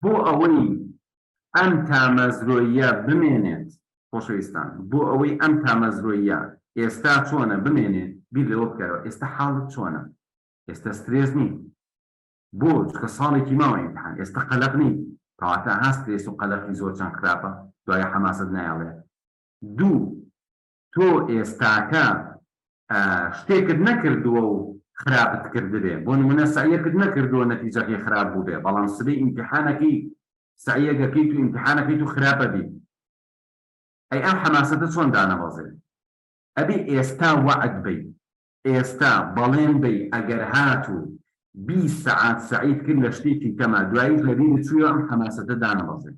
بۆ ئەوەی ئەم تامەزرۆییە بمێنێت، خۆشەویستان، بۆ ئەوەی ئەم تامەزرۆییە ئێستا چۆنە بمێنێ، بیر لەوە بکەرەوە ئێستا حاڵت چۆنە؟ ئێستا سترێس نی؟ بۆ؟ چونکە ساڵێکی ماوە ئیمتحان، ئێستا قەلەق نی، کەواتە ئەها سترێس و قەلەقی زۆر چەند خراپە، دوایە حەماسەت نایەڵێ. دوو، تۆ ئێستاکە شتێکت نەکردووە و خراپت کردبێ، بۆ نموونە سەعیەکت نەکردووە نەتیجەکەی خراپ بووبێ، بەڵام سبەی ئیمتیحانەکەی سەعیەک ئەکەیت و ئیمتیحانەکەیت و خراپ ئەبی، ئەی ئەم حەماسەتە چۆن دانەبەزێ؟ ئەبێ ئێستا وەعد بەی، ئێستا بەڵێن بەی ئەگەر هاتوو 20 سەعات سەعیت کرد لە شتێکی کەما دواییش لەبیرت چوویەوە ئەم حەماسەتە دانەبەزێ.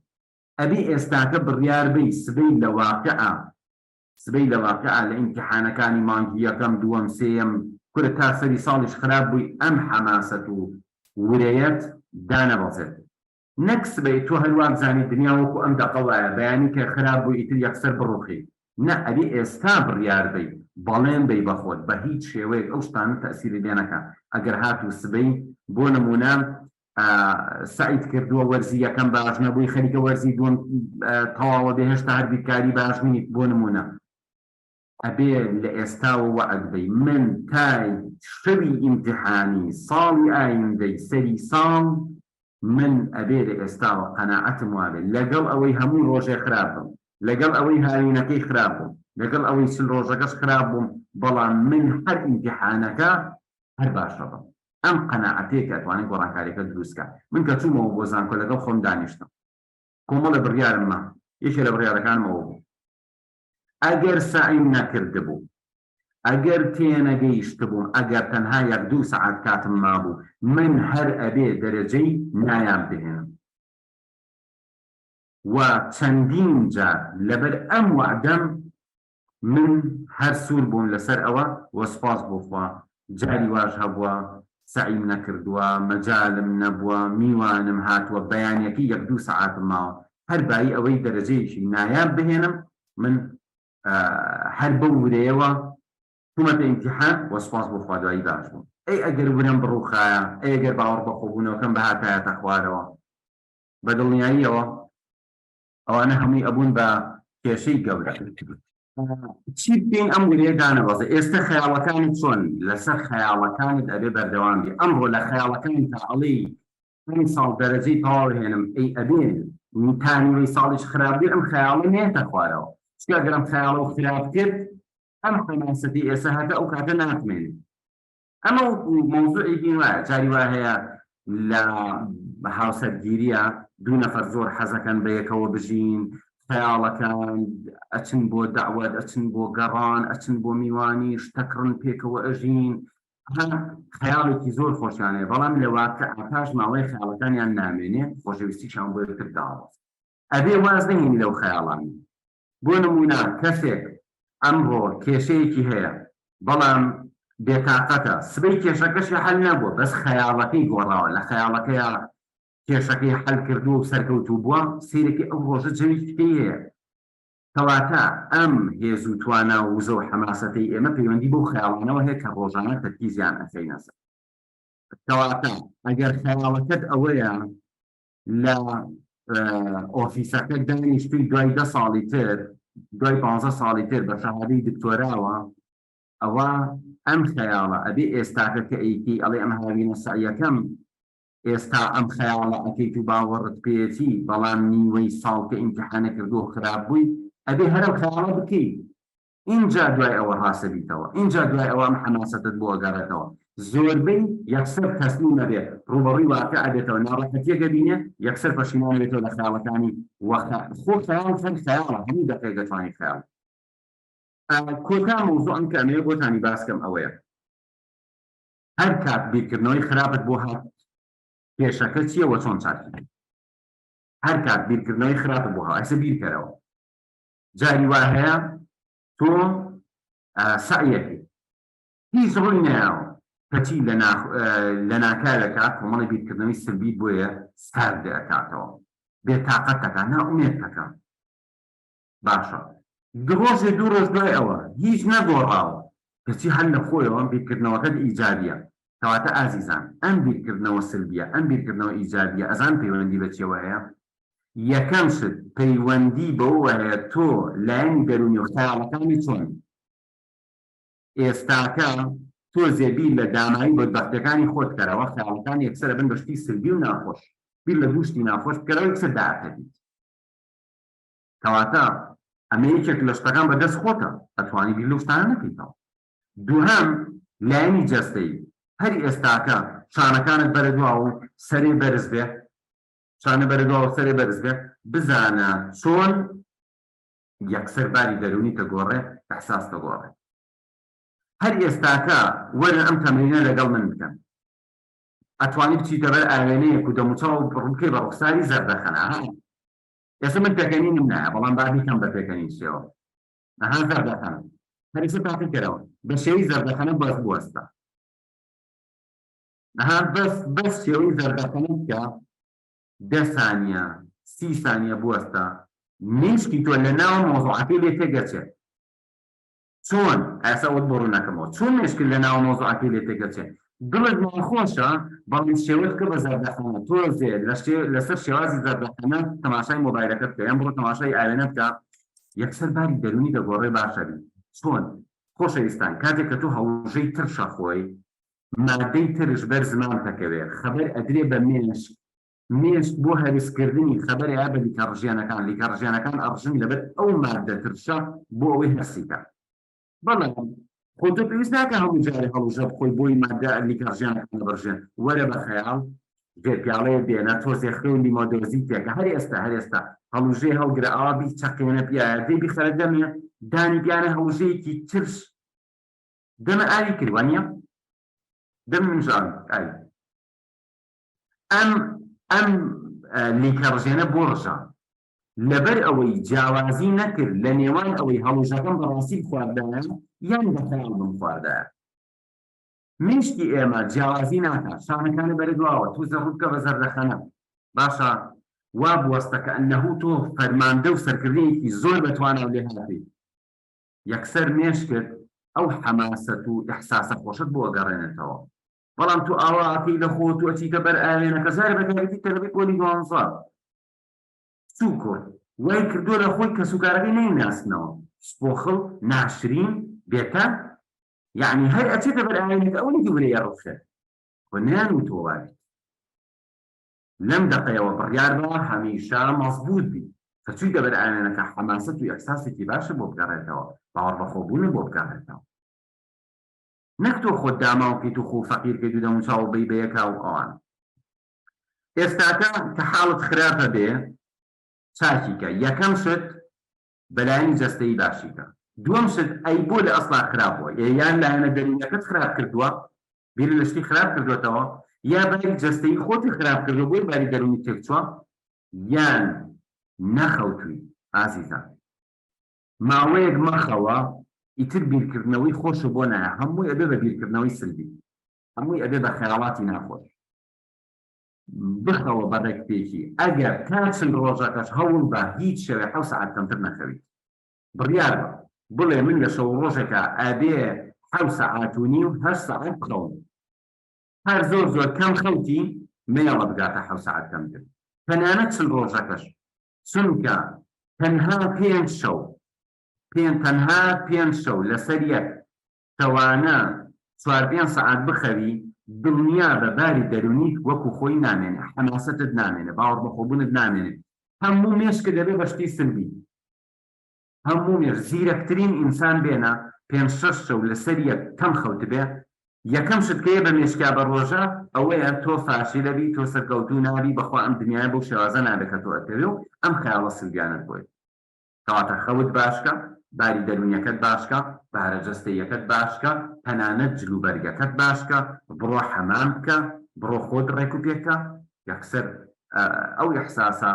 ئەبێ ئێستاکە بڕیار بەی سبەی لە واقعا سبەی لە واقعا لە ئیمتیحانەکانی مانگی یەکەم دووەم سێیەم کورە تا سەری ساڵیش خراپ بووی ئەم حەماسەت و ورەیەت دانەبەزێت نەک سبەی تۆ هەر وابزانی دنیا وەکو ئەم دەقە وایە بەیانی کە خراپ بووی ئیتر یەکسەر بڕوخێی نا ئەبێ ئێستا بڕیار بەی بەڵێن بەی بە خۆت بە هیچ شێوەیەک ئەو شتانە تەئسیرت لێ نەکا ئەگەر هاتوو سبەی بۆ نموونە سەعیت کردووە وەرزی یەکەم باش نەبووی خەریکە وەرزی دووەم تەواوە بێ هێشتا هەر بیرکاری باش نیت بۆ نمونە ئەبێ لە ئێستاوە وەعد بەی من تای شەوی ئیمتیحانی ساڵی ئایندەی سەری ساڵ من ئەبێ لە ئێستاوە قەناعەتم وابێ لەگەڵ ئەوەی هەموو ڕۆژێ خراپ بم لەگەڵ ئەوەی هاوینەکەی خراپ بووم لەگەڵ ئەوەی چل ڕۆژەکەش خراپ بووم بەڵام من هەر ئیمتیحانەکە هەر باشە بم ئەم قەناعەتەیە کە ئەتوانێت گۆڕانکاریەکە دروست کا. من کە چوومەوە بۆ زانکۆ لەگەڵ خۆم دانیشتم کۆمەڵێ بڕیارم ما، یەکێ لە بڕیارەکانم ئەوە بوو ئەگەر سەعیم نەکردبوو، ئەگەر تێنەگەیشتبووم، ئەگەر تەنها یەک دوو سەعات کاتم مابوو، من هەر ئەبێ دەرەجەی نایاب بهێنم. و چەندین جار لەبەر ئەم وەعدەم من هەر سوور بووم لەسەر ئەوە وە سوپاس بۆ خوا جاری واش هەبووە سەعیم نەکردووە مەجالم نەبووە میوانم هاتووە بەیانیەکەی یەک دوو سەعاتم ماوە هەر بایی ئەوەی دەرەجەیەکی نایاب بهێنم من هەر بەو ورەیەوە چوومەتە ئیمتیحان وە سوپاس بۆ خوا دوایی باش بووم ئەی ئەگەر ورەم بڕوخایە ئەی ئەگەر باوەڕ بەخۆبوونەوەکەم بهاتایەتە خوارەوە بە دڵنیاییەوە ئەوانە هەمووی ئەبوون بە کێشەی گەورە. چی بکەین ئەم ورەیە دانەبەزێ؟ ئێستە خەیاڵەکانت چۆن؟ لەسەر خەیاڵەکانت ئەبێ بەردەوام بی. ئەمڕۆ لە خەیاڵەکانتا ئەڵێی ئەمساڵ دەرەجەی تەواو هێنم، ئەی ئەبێ تا نیوەی ساڵیش خراپ بی ئەم خەیاڵە نەیەتە خوارەوە. چونکە ئەگەر ئەم خەیاڵەو خراپ کرد ئەم حەماسەتەی ئێستا هەتە ئەو کاتە ناتمێنێ. ئەمە وەکو مەوزوعێکی وایە جاری وا هەیە لە هاوسەرگیریە دوو نەفەر زۆر حەزەکەن بە یەکەوە بژین خەیاڵەکان ئەچن بۆ دەعوەت ئەچن بۆ گەڕان ئەچن بۆ میوانی شتەکڕن پێکەوە ئەژین خەیاڵێکی زۆر خۆشیان هەیە بەڵام لە واقع پاش ماوەی خەیاڵەکانیان نامێنێ خۆشەویستیشیان بۆ یەکتر داوەست ئەبێ واز نەهێنی لەو خەیاڵانە بۆ نموونە کەسێک ئەمڕۆ کێشەیەکی هەیە بەڵام بێتاقەتە، سبەی کێشەکەشی حەل نەبووە بەس خەیاڵەکەی گۆڕاوە، لە خەیاڵەکەیا کێشەکەی حەل کردووە و سەرکەوتوو بووە، سەیرەکەی ئەو ڕۆژە جەوێکی تری هەیە. کەواتە ئەم هێز و توانا و وزە و حەماسەتەی ئێمە پەیوەندی بەو خەیاڵانەوە هەیە کە ڕۆژانە تەرکیزیان ئەخەینە سەر. کەواتە ئەگەر خەیاڵەکەت ئەوەیە لە ئۆفیسەکە دانیشتووی دوای دە ساڵی تر دوای پانزە ساڵی تر بە شەهادەی دکتۆراوە ئەوە ئەم خەیاڵە ئەبێ ئێستاکە کە ئەیکەی ئەڵێ ئەم هاوینە سەعیەکەم ئێستا ئەم خەیاڵە ئەکەیت و باوەڕت پێیەتی بەڵام نیوەی ساڵ کە ئیمتیحانە کردووە خراپ بووی ئەبێ هەر ئەو خەیاڵە بکەی ئینجا دوای ئەوە ڕاستەبیتەوە ئینجا دوای ئەوە ئەم حەماسەتەت بۆ ئەگەڕێتەوە زۆربەی یەکسەر تەسلیم ئەبێ ڕووبەڕووی واقع ئەبێتەوە ناڕەحەتیەک ئەبینێ یەکسەر پەشیمان ئەبێتەوە لە خەیاڵەکانی وە خۆ خەیاڵ هەر خەیاڵە هەموو دەقێک دەتوانێت خەیاڵ کۆتا مەوزوعم کە ئەمەوێ بۆتانی باس کەم ئەوەیە هەر کات بیرکردنەوەی خراپت بۆ هات کێشەکە چییە وە چۆن چاکی هەر کات بیرکردنەوەی خراپت بۆ هات ئێستا بیرکەرەوە جاری وا هەیە تۆ سەعیەکەی هیچ ڕووی نایاوە کەچی لە ناکاوێکا کۆمەڵی بیرکردنەوەی سلبی بۆیە سارد ئەکاتەوە بێتاقەتەکە نائومێدەکە باشە ڕۆژێ دوو ڕۆژ دوای ئەوە هیچ نەگۆڕاوە کەچی هەر لە خۆیەوە بیرکردنەوەکەت ئیجابیە. کەواتە ئازیزان ئەم بیرکردنەوە سلبیە، ئەم بیرکردنەوە ئیجابیە ئەزان پەیوەندی بە چیەوە هەیە؟ یەکەم شت پەیوەندی بەوەوە هەیە تۆ لایەنی دەروونی و خەیاڵەکانی چۆن؟ ئێستاکە تۆزێ بیر لە داماوی بەدبەختیەکانی خۆت کەرەوە خەیاڵەکان یەکسەر ئەبن بە شتی سلبی و ناخۆش بیر لە دوو شتی ناخۆش بکەرەوە یەکسەر دائەتەپیت. کەواتە ئەمە یەکێک لە شتەکان بەدەست خۆتە ئەتوانی بیر لەو شتانە نەکەیتەوە. دووهەم، لایەنی جەستەیی، هەر ئێستاکە شانەکانت بەرە دواوە و سەرێ بەرز بێ، شانە بەرە دواوە و سەرێ بەرز بێ، بزانە چۆن یەکسەر باری دەروونیت دەگۆڕێ، ئیحساست دەگۆڕێ. هەر ئێستاکە وەرن ئەم تەمرینە لەگەڵ من بکەن. ئەتوانی بچیتە بەر ئاوێنەیەک و دەموچاو بکەی بە ڕوخساری زەردەخەنە. ئەها ئێستا من پێکەنینم نایە، بەڵام با بیکەم بە پێکەنین شێوە. ئەها زەردەخەنە هەریسە تاقیکەرەوە بە شێوەی زەردەخەنە بەس بوەستە ئەها بەس بەس شێوەی زەردەخەنە بکە دە سانیە سی سانیە بوەستە مێشکی تۆ لە ناو مۆزوعەکەی لێ تێگەچێت چۆن ئێستا ئەوەت بۆ ڕوون نەکەمەوە چۆن مێشکت لە ناو مۆزوعەکەی لێ تێگەچێت دڵت ناخۆشە بەڵام شێوەت بکە بە زەردەخەنە تۆزێ لەسەر شێوازی زەردەخەنە تەماشای مۆبایلەکە بکە یان بڕۆ تەماشای ئاوێنە بکە یەکسەر باری دەروونی دەگۆڕێ باشە بی چۆن خۆشەویستان کاتێک کە تۆ هەڵوژەی ترشە خۆی مادەی ترش بەر زمان تەکەوێ خەبەر ئەدرێ بە مێشک مێشک بۆ هەرسکردنی خەبەر ئەیا بە لیکە ڕژێنەکان لیکە ڕژێنەکان ئەڕژن لەبەر ئەو مادە ترشە بۆ ئەوەی هەرسی کە بەڵام خۆ تۆ پێویست ناکە هەموو جارێ هەڵوژە بخۆی بۆی مادە لیکە ڕژێنەکان بڕژێن وەرە بە خەیاڵ ژێر پیاڵەیە بێنە تۆزێ خوێ و لیمۆدۆزی تێکە هەر ئێستا هەر ئێستا هەڵوژەی هەڵگرە ئاوا بیچەقێنە پیایە دەی بیخەرە دەمێ دانی پیانە هەڵوژەیەکی ترش دەمە ئاوی کرد وانیە دەم منش ئاوی ئاوی ئەم ئەم لیکە ڕژێنە بۆ ڕژا لەبەر ئەوەی جیاوازی نەکرد لە نێوان ئەوەی هەڵوژەکەم بەڕاستی بخواردایە یان بە خەیاڵ بمخواردایە مێشکی ئێمە جیاوازی ناکات شانەکانە بەرە دواوە توزە ڕووبکە بە زەردەخەنە باشە وا بوەستە کە ئەنەهو تۆ فەرماندە و سەرکردەیەکی زۆر بەتوانا و لێهاتووی یەکسەر مێشکت ئەو حەماسەت و ئیحساسە خۆشەت بۆ ئەگەڕێنێتەوە بەڵام تۆ ئاوا ئەکەی لە خۆت و ئەچیتە بەر ئاوێنەکە جارێ بە تایبەتی تەلەبەی پۆلی دوانزە سوو کوڕ وای کردووە لە خۆی کەسوکارەکەی نەیناسنەوە سپۆخڵ ناشرین بێتە یەعنی هەر ئەچێتە بەر ئاوێنەکە ئەوەی دوورەیە ڕوخێ خۆ نەیان وتووە وابیت لەم دەقەیەوە بڕیار بە هەمیشە مەزبوط بی کە چوویتە بەر ئاوێنەکە حەماسەت و ئیحساسێکی باشە بۆ بگەڕێتەوە باوەڕ بەخۆبوونە بۆ بگەڕێتەوە نەک تۆ خۆت داماو کەیت و خۆ فەقیر کەیت و دەموچاو بەی بە یەکا و ئەوان ئێستاکە کە حاڵت خراپە بێ چاکی کە یەکەم شت بەلایەنی جەستەیی باشی کە دووەم شت ئەی بۆ لە ئەسڵا خراپ بووە ئێ یان لایەنە دەروونیەکەت خراپ کردووە بیرت لە شتی خراپ کردووەتەوە یا باری جەستەیی خۆتی خراپ کردووە بۆیە باری دەروونی تێکچووە یان نەخەوتووی ئازیزان ماوەیەک مەخەوە ئیتر بیرکردنەوەی خۆشە بۆ نایە هەمووی ئەبێ بە بیرکردنەوەی سلبی هەمووی ئەبێ بە خەیاڵاتی ناخۆش بخەوە بە ڕێک پێکی ئەگەر تا چل ڕۆژەکەش هەوڵ بە هیچ شەوێ حەو سەعات کەمتر نەخەویت بڕیار بە بڵێ من لە شەو ڕۆژێکا ئەبێ حەو سەعات و نیو هەشت سەعات بخەوم هەر زۆر زۆر کەم خەوتی مەیەڵە بگاتە حەو سەعات کەمتر تەنانەت چل ڕۆژەکەش چونکە تەنها پێنج شەو پێ تەنها پێنج شەو لەسەر یەک شەوانە چوار پێنج سەعات بخەوی دڵنیابە باری دەرونیت وەکو خۆی نامێنێ حەماسەتت نامێنێ باوەڕبەخۆبونت نامێنێ هەموو مێشکت دەبێ بە شتی سلبی هەموو مێشک زیرەکترین ئینسان بێنە پێنج شەش شەو لەسەر یەک کەم خەوتبێ یەکەم شت کە یە بە مێشکیا بە ڕۆژە ئەوەیە تۆ فاشیلە بی تۆ سەرکەوتوو نابی بەخوا ئەم دنیایە بەو شێوازە نابێ کە تۆ ئەتەوێ و ئەم خەیاڵە سلبیانەت بۆیە کەواتە خەوت باشکە، باری دەروونیەکەت باشکە، بارە جەستەییەکەت باشکە، تەنانەت جلوبەرگەکەت باشکە، بڕۆ حەمام بکە، بڕۆ خۆت ڕێکوپێککە، یەکسەر ئەو ئیحساسە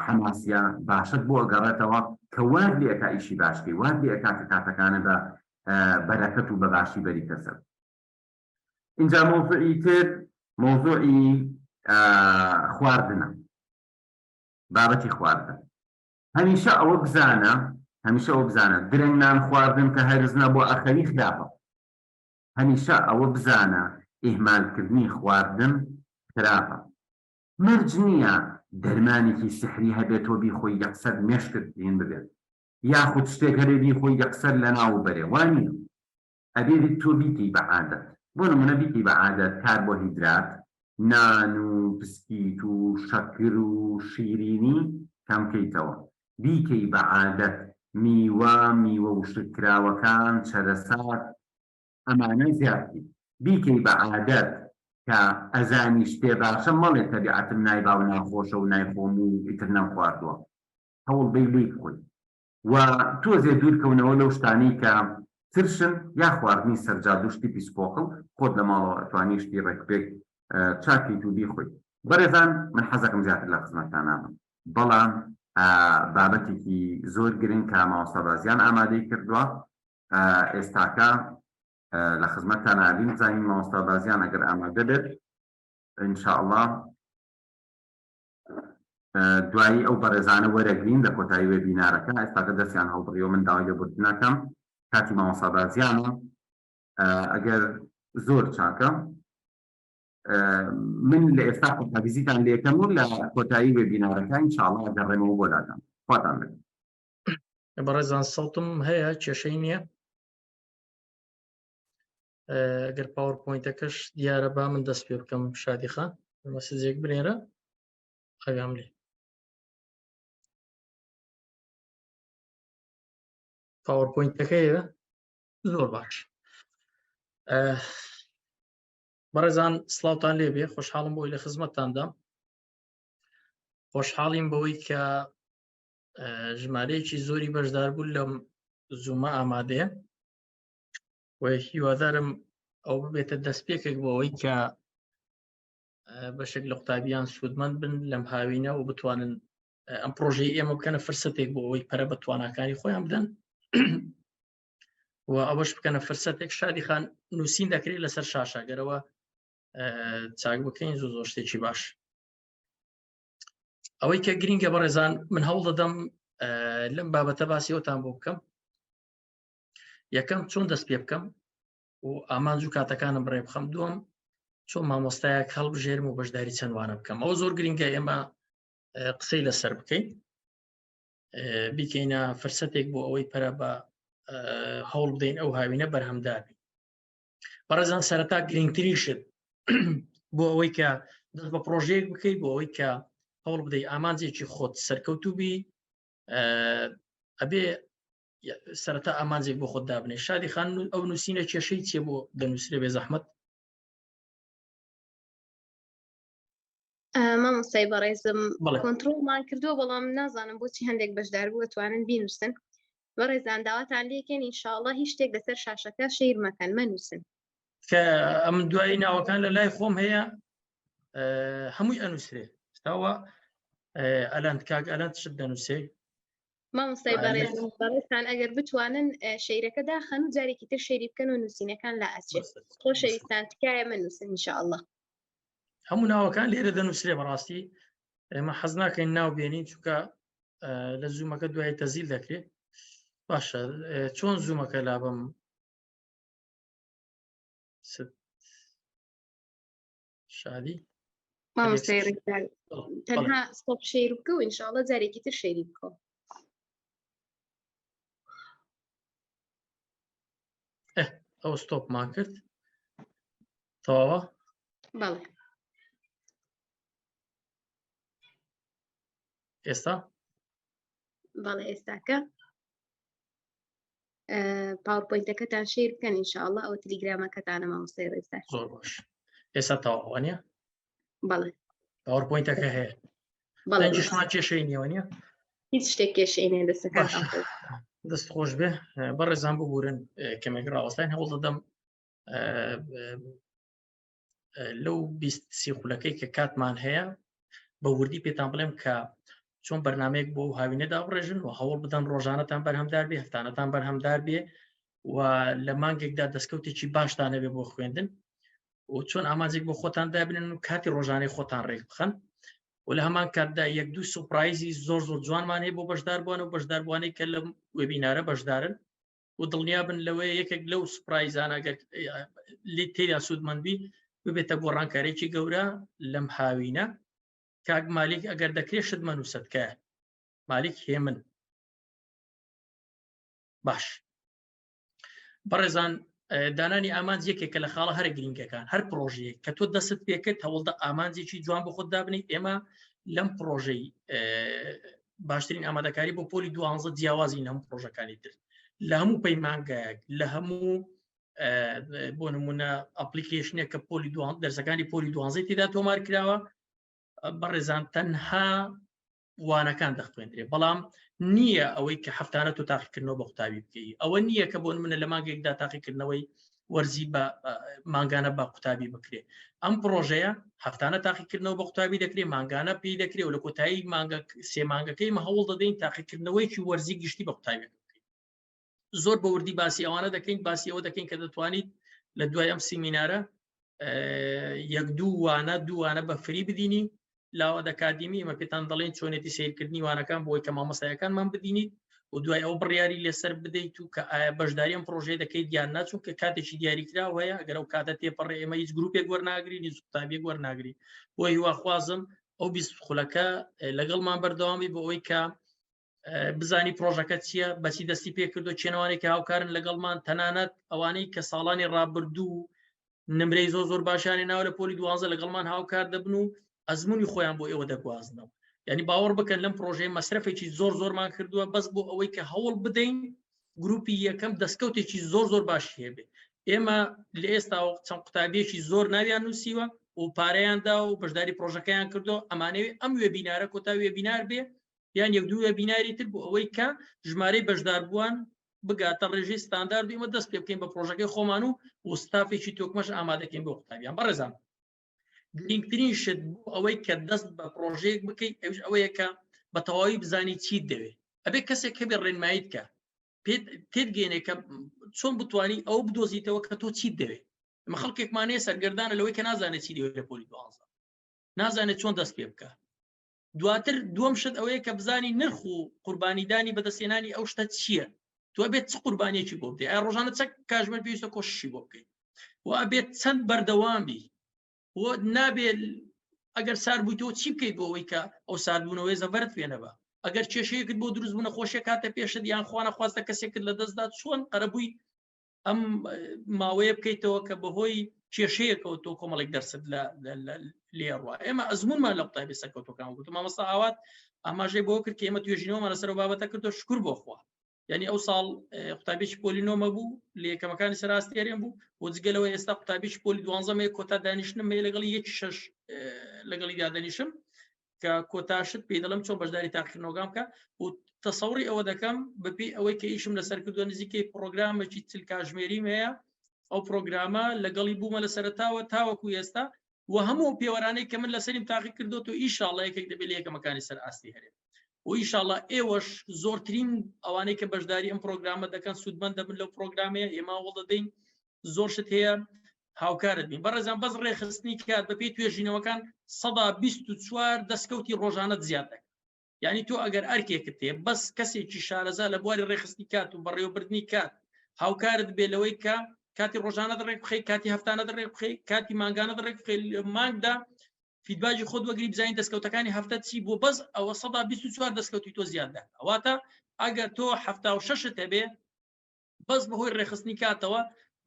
حەماسیە باشەت بۆ ئەگەڕێتەوە کە وات لێ ئەکا ئیشی باش بکەی، وات لێ ئەکا کە کاتەکانت بە بەرەکەت و بە باشی بەریتە سەر. ئینجا مەوزوعی تر مەوزوعی خواردنە. بابەتی خواردن هەمیشە ئەوە بزانە هەمیشە ئەوە بزانە درەنگ نان خواردن کە هەرس نەبووە ئەخەوی خراپە هەمیشە ئەوە بزانە. ئیهمالکردنی خواردن خراپە. مەرج نییە دەرمانێکی سیحری هەبێت تۆ بیخۆی یەکسەر مێشکت هین ببێت یاخود شتێک هەبێ بیخۆی یەکسەر لەناوو بەرێ وا نییە ئەبێ تۆ بیکەی بە عادەت بۆ نمونە بیکەی بە عادەت کاربۆهیدرات نان و پسکیت و شەکر و شیرینی کەم کەیتەوە بیکەی بە عادەت میوە میوە وشککراوەکان چەرەسات ئەمانە زیاد بکەی بیکەی بە عادەت کە ئەزانی شتێ باشە مەڵێ تەبیعەتم نایبا و ناخۆشە و نایخۆم و ئیتر نەمخواردووە هەوڵ بەی لێی بخۆی و تۆزێ دوور کەونەوە لەو شتانەی کە ترشن یا خواردنی سەرجادو شتی پیسپۆخڵ خۆت لە ماڵەوە ئەتوانی شتی ڕێکوپێک چاکەیت و بیخۆیت بەڕێزان من حەزەکەم زیاتر لە خزمەتتانا بم بەڵام بابەتێکی زۆر گرنگ کە مامۆستا بازیان ئامادەی کردووە ئێستاکە لە خزمەتتان ئابین بزانین مامۆستا بازیان ئەگەر ئامادە بێت ان شاء الله دوایی ئەو بەڕێزانە وەرەگرین لە کۆتایی وێبینارەکە ئێستاکە دەستیان هەڵبڕیوە من داوای لێبوردنەکەم کاتی مامۆستا بازیانە ئەگەر زۆر چاکە من لە ئێستا خۆحافیزیتان لێکەم و لە کۆتایی وێبینارەکە ان شاء الله گەڕێمەوە بۆ لاتان خواتان لەگەڵ. بەڕێزان سەوتم هەیە کێشەی نییە گەر PowerPoint ەکەش دیارە با من دەست پێ بکەم شادی خان message ێک بنێرە ئاگام لێ PowerPoint ەکەیە زۆر باش بەڕێزان سڵاوتان لێبێ خۆشحاڵم بۆی لە خزمەتتاندام خۆشحاڵیم بەوەی کە ژمارەیەکی زۆری بەشداربوو لەم Zoom ە ئامادەیە و هیوادارم ئەو ببێتە دەستپێکێک بۆ ئەوەی کە بەشێک لە قوتابیان سوودمەند بن لەم هاوینە و بتوانن ئەم پرۆژەی ئێمە بکەنە فرسەتێک بۆ ئەوەی پەرە بە تواناکانی خۆیان بدەن و ئەوەش بکەنە فرسەتێک شادی خان نووسین دەکرێت لەسەر شاشاگەرەوە چاک بکەین زۆ زۆر شتێکی باش ئەوەی کە گرینگە بەڕێزان من هەوڵ دەدەم لەم بابەتە باسی ئەوتان بۆ بکەم یەکەم چۆن دەست پێ بکەم و ئامانج و کاتەکانم بڕێ بخەم دووەم چۆن مامۆستایەک هەڵبژێرم و بەشداری چەند وانە بکەم ئەوە زۆر گرنگە ئێمە قسەی لەسەر بکەین بیکەینە فرسەتێک بۆ ئەوەی پەرە بە هەوڵ بدەین ئەو هاوینە بەرهەمدابی بەڕێزان سەرەتا گرنگترین شت بۆ ئەوەی کە دەست بە پرۆژەیەک بکەیت بۆ ئەوەی کە هەوڵ بدەیت ئامانجێکی خۆت سەرکەوتوو بی ئەبێ سەرەتا ئامانجێک بۆ خۆت دابنێ شادی خان ئەو نووسینە کێشەی چیە بۆ دەنووسرێ بێ زەحمەت مامۆستای بەڕێزم کۆنتترۆڵمان کردووە بەڵام نازانم بۆچی هەندێک بەشدار بووە توانن بینووسن بەڕێزان داواتان لێکەن ئینشاءڵڵا هیچ شتێک لەسەر شاشەکە share مەکەن مەنووسن کە ئەم دوایی ناوەکان لە لای خۆم هەیە هەمووی ئەنووسرێ تاوە ئەلەند کاک ئەلەند شت دەنووسێ مامۆستای بەڕێز بەڕێزتان ئەگەر بتوانن share ەکە داخەن و جارێکی تر share ی بکەن و نووسینەکان لا ئەچێت خۆشەویستان تکایە مەنووسن ئینشاءڵڵا هەموو ناوەکان لێرە دەنووسرێ بەڕاستی ئێمە حەز ناکەین ناو بێنین چونکە لە Zoom ەکە دوای تەزیل دەکرێت باشە چۆن Zoom ەکە لابم شادی مامۆستای ڕێزدار تەنها stop share بکە و ئینشاءڵڵا جارێکی تر share ی بکە ئەو stop مان کرد تەواوە بەڵێ ئێستا بەڵێ ئێستاکە PowerPoint ەکەتان share بکەن ئینشاءڵڵا ئەوە تلیگرامەکەتانە مامۆستای ڕێزدار زۆر باش ئێستا تەواوە نیە بەڵێ PowerPoint ەکە هەیە بەڵێ دەنگیشمان کێشەی نییە نیە هیچ شتێک کێشەی نیە دەستەکانتان خۆش دەست خۆش بێ بەڕێزان ببورن کەمێک ڕاوەستاین هەوڵ دەدەم لەو 20 خولەکەی کە کاتمان هەیە بە وردی پێتان بڵێم کە چۆن بەرنمەیەک بۆ هاوینە دابڕێژن و هەوڵ بدەن ڕۆژانەتان بەرهەمدار بێ هەفتانەتان بەرهەمدار بێ و لە مانگێکدا دەستکەوتێکی باشتان هەبێ بۆ خوێندن و چۆن ئامانجێک بۆ خۆتان دابنن و کاتی ڕۆژانەی خۆتان ڕێک بخەن و لە هەمان کاتدا یەک دوو surprise ی زۆر زۆر جوانمان هەیە بۆ بەشداربووان و بەشداربووانەی کە لە webinar ە بەشدارن و دڵنیابن لەوەیە یەکێک لەو surprise انە گەر لێ تێدا سوودمەندبی. ببێتە گۆڕانکارێکی گەورە لەم هاوینە. کاک مالیک ئەگەر دەکرێت شت مەنووسە تکایە. مالیک هێمن. باش بەڕێزان دانانی ئامانج یەکێکە لە خاڵە هەرە گرنگەکان. هەر پرۆژەیەک کە تۆ دەست پێکرد هەوڵدە ئامانجێکی جوان بۆ خۆت دابنی. ئێمە لەم پرۆژەی باشترین ئامادەکاری بۆ پۆلی دوانزە جیاوازی هەموو پرۆژەکانی تر لە هەموو پەیمانگایەک لە هەموو بۆ نمونە ئەپلیکیشنێک کە پۆلی دوان دەرسەکانی پۆلی دوانزەی تێدا تۆمار کراوە بەڕێزان تەنها وانەکان دەخوێندرێ، بەڵام نییە ئەوەی کە هەفتانە تۆ تاقیکردنەوە بە قوتابی بکەی. ئەوە نییە کە بۆ نمونە لە مانگێکدا تاقیکردنەوەی وەرزی بە مانگانە بە قوتابی بکرێ. ئەم پرۆژەیە هەفتانە تاقیکردنەوە بە قوتابی دەکرێت، مانگانە پێی دەکرێت و لە کۆتایی مانگە سێ مانگەکەی مە هەوڵ دەدەین تاقیکردنەوەیکی وەرزی گشتی بە قوتابی بکەین. زۆر بە وردی باسی ئەوانە دەکەین، باسی ئەوە دەکەین کە دەتوانیت لە دوای ئەم سیمینارە یەک دوو وانە دووانە بە free بدینی لاوە ئەکادیمی. ئمە پێتان دەڵێن چۆنێتی سیرکردنی وانەکان بۆی کە مامۆستایەکانمان بدینیت و دوای ئەو بڕیاری لەسەر بدەیت و کە ئایا بەشداری ئەم پرۆژەیە دەکەیت یان نا، چونکە کاتێکی دیاریکراو هەیە. ئەگەر ئەو کاتە تێپەڕێ ئێمە هیچ گروپێک وەرناگرین، هیچ قوتابیەک وەرناگرین. بۆ هیواخوازم ئەو 20 خولەکە لەگەڵمان بەردەوامی بۆ ئەوەی کە بزانی پرۆژەکە چییە، بەچی دەستی پێکردو، چێنەوانێکی هاوکارن لەگەڵمان، تەنانەت ئەوانەی کە ساڵانی ڕابردوو نمرەی زۆر زۆر باشیان ناوە لە پۆلی دوانزە لەگەڵمان هاوکار دەبن و ئەزمموی خۆیان بۆ ئێوە دەگوازنەوە. یعنی باوەڕ بکەن لەم پرۆژەیە مەسرەفێکی زۆر زۆرمان کردووە بەس بۆ ئەوەی کە هەوڵ بدەین گروپی یەکەم دەستکەوتێکی زۆر زۆر باشی هەبێ. ئێمە لە ئێستا چەند قوتابیەکی زۆر ناویان نووسیوە و پارەیاندا و بەشداری پرۆژەکەیان کردو. ئەمانەوێ ئەم وێبینارە کۆتا وێبینار بێ یان یەک دوو وێبیناری تر بۆ ئەوەی کە ژمارەی بەشداربووان بگاتە ڕێژەی ستاندارد و ئێمە دەست پێ بکەین بە پرۆژەکەی خۆمان و و ستافێکی تۆکمەش ئامادەکەین بۆ قوتابیان. بەڕێزان گرنگترین شت بۆ ئەوەی کە دەست بە پرۆژەیەک بکەیت ئەوش ئەوەیە کە بە تەواوی بزانی چیت دەوێت. ئەبێ کەسێک هەبێ ڕێنماییت کە پێت گەێنێ کە چۆن بتانی ئەو بدۆزیتەوە کە تۆ چیت دەوێت. ئەمە خەڵکێکمانەیە سەرگەردانە لەوەی کە نازانێت چی دەوێت لە پۆلی دوانزە، نازانێت چۆن دەست پێ بکە. دواتر دووەم شت ئەوەیە کە بزانی نرخ و قوربانیدانی بەدەستێنانی ئەو شتە چییە، تو ئەبێت چ قوربانیەکی بۆ بدەیت، ئایا ڕۆژانە چەند کاژمێر پێویستە کۆششی بۆ بکەیت و ئەبێت چەند بەردەوام بی و نابێت ئەگەر سارد بوویتەوە چی بکەیت بۆ ئەوەی کە ئەو ساردبوونەوەی زەبەرت پێ نەبا. ئەگەر کێشەیەکت بۆ دروست بوو، نەخۆشیەک هاتە پێشت یان خوا نەخواستە کەسێکت لەدەستدا، چۆن قەرەبووی ئەم ماوەیە بکەیتەوە کە بەهۆی کێشەیەکەوە تۆ کۆمەڵێک دەرست لێڕوە. ئێمە ئەزمونمان لە قوتابی سەرکەوتەکان گوت. مامۆستا ئاوات ئاماژەی بۆ کرد کە ئێمە توێژینەوەمان لەسەر بابەتە کردو، شکر بۆ خوا. یعنی ئەو ساڵ قوتابیی پۆلی نۆمە بوو لە یەکەمەکانی سەراستی هەرێم بوو و جگەلەوە ئێستا قوتابیی پۆلی دوانزەمەیە کۆتا دانیشتنم هەیە لەگەڵی یەک شەش لەگەڵی دادەنیشم کە کۆتاشت پێی دەڵم چۆن بەشداری تاقیکردنەوەگان بکە و تەسەوری ئەوە دەکەم بەپی ئەوەی کە ئیشم لەسەر کردووە نزیکەی پرۆگرامێکی چل کاژمێریم هەیە. ئەو پرۆگرامە لەگەڵی بوومە لە سەرتاوە تاوەکو ئێستا و هەموو پێوەرانەی کە من لەسەریم تاقی کردو تو ئیشاڵە یەکێک دەبێت لە یەکەمەکانی سەر ئاستی هەرێم و ئیشاڵە ئێوەش زۆرترین ئەوانەی کە بەشداری ئەم پرۆگرامە دەکەن سوودمەند دەبن لەو پرۆگرامەیە. ئێمە هەوڵ دەدەین زۆر شت هەیە هاوکارت بین بەڕێزان. بەس ڕێخستنی کات بەپێی توێژینەوەکان 24% دەستکەوتی ڕۆژانەت زیاد دەکات. یعنی تۆ ئەگەر ئەرکێکت هەیە بەس کەسێکی شارەزا لە بواری ڕێخستنی کات و بەڕێوەبردنی کات هاوکارت بێ لەوەی کە کاتی ڕۆژانە ڕێک بخەی، کاتی هەفتانە ڕێک بخەی، کاتی مانگانە ڕێک بخەی، مانگدا feedback ی خۆت وەگری بزانین دەستکەوتەکانی هەفتە چی بوو، بەس ئەوە 24% دەستکەوتی تۆ زیاد دەکات. واتە ئەگەر تۆ 76ت هەبێ بەس بەهۆی ڕێخستنی کاتەوە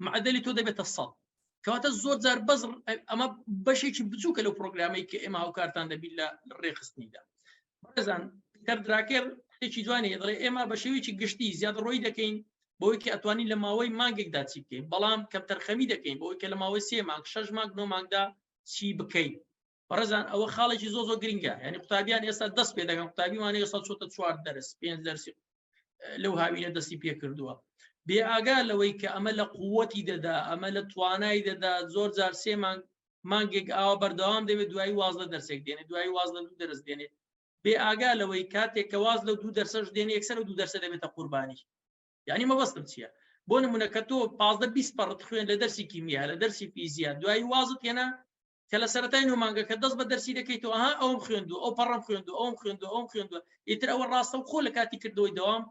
معدلی تۆ دەبێتە 100. کەواتە زۆر جار بەس ئەمە بەشێکی بچووکە لەو پرۆگرامەی کە ئێمە هاوکارتان دەبین لە ڕێخستنیدا. بەڕێزان پیتەر دراکێر شتێکی جوانی دەڵێ ئێمە بە شێوەیەکی گشتی زیادەڕۆیی دەکەین بۆی کە ئەتوانین لە ماوەی مانگێکدا چی بکەین، بەڵام کەمتەرخەمی دەکەین بۆی کە لە ماوەی سێ مانگ، شەش مانگ، نۆ مانگدا چی بکەین. بەڕێزان ئەوە خاڵێکی زۆر زۆر گرنگە. یعنی قوتابیان ئێستا دەست پێ دەکەن، قوتابیمان ئێستا چۆتە چوار دەرس پێنج دەرسی لەو هاوینە دەستی پێ کردووە، بێ ئاگا لەوەی کە ئەمە لە قووەتی دەدا، ئەمە لە توانای دەدا. زۆر جار سێ مانگ مانگێک ئاوا بەردەوام دەبێت، دوایی واز لە دەرسێک دێنێ، دوایی واز لە دوو دەرس دێنێ، بێ ئاگا لەوەی کاتێک کە واز لەو دوو دەرسەش دێنێ یەکسەر و دوو دەرسە دەبێتە قوربانی. یعنی مەبەستم چییە؟ بۆ نمونە کە تۆ 15 20 پەڕت خوێن لە دەرسی کیمیا لە دەرسی فیزیا، دوایی وازت هێنا کە لە سەرەتای نۆ مانگە کە دەست بە دەرسی دەکەیت و ئەها ئەوم خوێندو ئەو پەڕم خوێندو ئەوم خوێندو ئەوم خوێندوە، ئیتر ئەوە ڕاستە و خۆ لە کاتی کردەوەی دەوام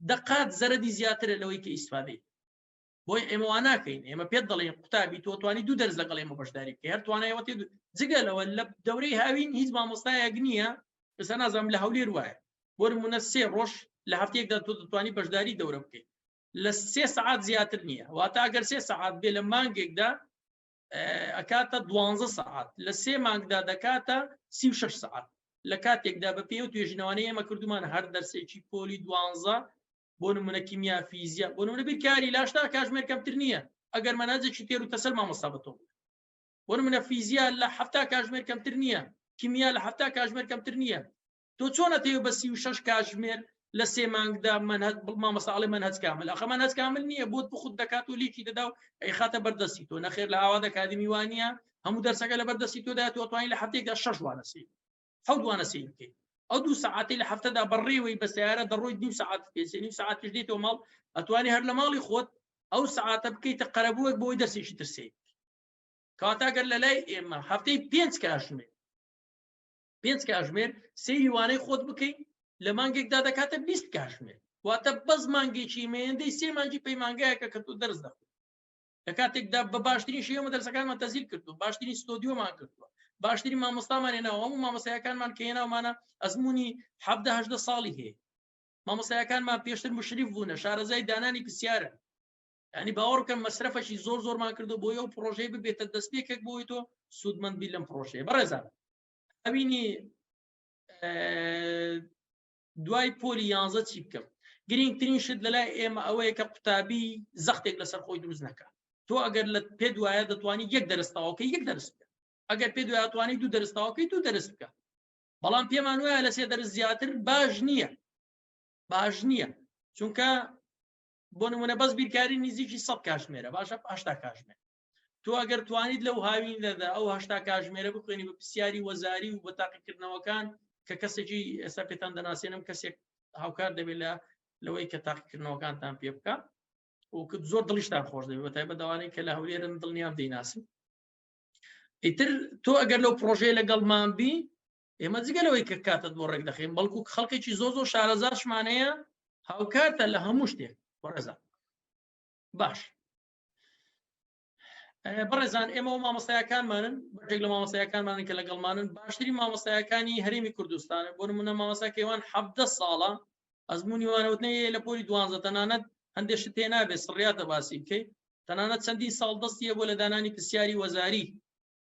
دەقات زەرەدی زیاترە لەوەی کە ئیسفادەی. بۆی ئێمە وا ناکەین ئێمە پێت دەڵێن قوتابی تۆ توانی دوو دەرس لەگەڵ ئێمە بەشداری بکەی هەر توانایەوە تێ جگە لەوە لە دەورەی هاوین هیچ مامۆستایەک نییە ئێستا نازانم لە هەولێر وایە بۆ نمونە سێ ڕۆژ لە هەفتەیەکدا تۆ دەتوانی بەشداری دەورە بکەیت لە سێ سەعات زیاتر نییە واتە ئەگەر سێ سەعات بێ لە مانگێکدا ئەکاتە دوانزە سەعات لە سێ مانگدا دەکاتە 36 سەعات لە کاتێکدا بە پێی و توێژینەوانەی ئێمە کردومان هەر دەرسێکی پۆلی دوانزە بۆ نمونە کیمیا فیزیا بۆ نمونە بیرکاری لاشتا کاژمێر کەمتر نییە ئەگەر مەناجێکی تێر و تەسەل مامۆستا بە تۆ بۆ نمونە فیزیا لە هەفتا کاژمێر کەمتر نییە کیمیا لە هەفتا کاژمێر کەمتر نییە تۆ چۆن ئەتەوێ بە 36 کاژمێر لە سێ مانگدا منهج مامۆستا ئەڵێ منهج کامل ئەخە منهج کامل نییە بۆت بخود دەکات و لیکی دەدا و ئەیخاتە بەردەستی تۆ نەخێر لە ئاواد ئەکادیمی وانە هەموو دەرسەکە لە بەردەستی تۆدا تۆ توانی لە هەفتەیەکدا شەش وانە سەیر حەوت وانە سەیر بکەیت ئەو دوو سەعاتەی لە هەفتەدا بەڕێوەی بە سیارە دەڕۆیت نیو سەعات پێسێ نیو سەعاتیش دێتەوە ماڵ ئەتوانی هەر لە ماڵی خۆت ئەو سەعاتە بکەیتە قەرەبووەک بۆی دەرسێکی تر سەیر کەواتە گەر لە لای ئێمە هەفتەی پێنج کاژمێر پێنج کاژمێر سەیری وانەی خۆت بکەیت لە مانگێکدا دەکاتە 20 کاژمێر واتە بەس مانگێکی مێندەی سێ مانگی پەیمانگایەکە کە تۆ دەرس دەخۆی لە کاتێکدا بە باشترین شێوە دەرسەکانمان تەزیل کردو باشترین ستۆدیۆمان کردووە باشترین مامۆستامان هێناوە هەموو مامۆستایەکانمان کە هێناومانە ئەزمموی حەفدە ساڵی هەیە مامۆستایەکانمان پێشتر مشریف بوونە شارەزای دانانی پرسیارە ینی باوەڕ بکەن مەسرەفەشی زۆر زۆرمان کردو بۆ ئەو پرۆژەی ببێتە دەستپێکێک بۆی تۆ سوودمەند بی لەم پرۆژەیە بەڕێزان ئەوینی دوای پۆلی یانزە چی بکەم گرنگترین شت لەلای ئێمە ئەوەیە کە قوتابی زەختێک لەسەر خۆی دروست نەکە تۆ ئەگەر لە پێ دوایە دەتوانی یەک دەرستاوەکە یەک دەرس بکە ئەگەر پێ دوایە توانی دوو دەرستاوەکەی دوو دەرس بکە بەڵام پێمان وایە لە سێ دەرس زیاتر باش نییە باش نییە چونکە بۆ نمونە بەس بیرکاری نزیکی 100 کاژمێرە باشە 80 کاژمێر تۆ ئەگەر توانیت لەو هاوینەدا ئەو هەشتا کاژمێرە بخوێنی بە پرسیاری وەزاری و بە تاقیکردنەوەکان کە کەسێکی ئێستا پێتان دەناسێنم کەسێک هاوکار دەبێت لە لەوەی کە تاقیکردنەوەکانتان پێ بکە و زۆر دڵیشتان خۆش دەبێت بە تایبەت دەوانەی کە لە هەولێرن دڵنیام دەیناسن ئیتر تۆ ئەگەر لەو پرۆژەیە لەگەڵمان بی ئێمە جگە لەوەی کە کاتت بۆ ڕێک دەخەین بەڵکو خەڵکێکی زۆر زۆر شارەزاشمانەیە هاوکاتە لە هەموو شتێک بەڕێزان باش بەڕێزان ئێمە و مامۆستایەکانمانن بەشێک لە مامۆستایەکانمانن کە لەگەڵمانن باشترین مامۆستایەکانی هەرێمی کوردستان بۆ نمونە مامۆستا کەیوان حەفدە ساڵە ئەزمموی وانەوتنەیە لە پۆلی دوانزە تەنانەت هەندێک شت تێ نابێت سڕیاتە باسی بکەیت تەنانەت چەندین ساڵ دەستیە بۆ لە دانانی پرسیاری وەزاری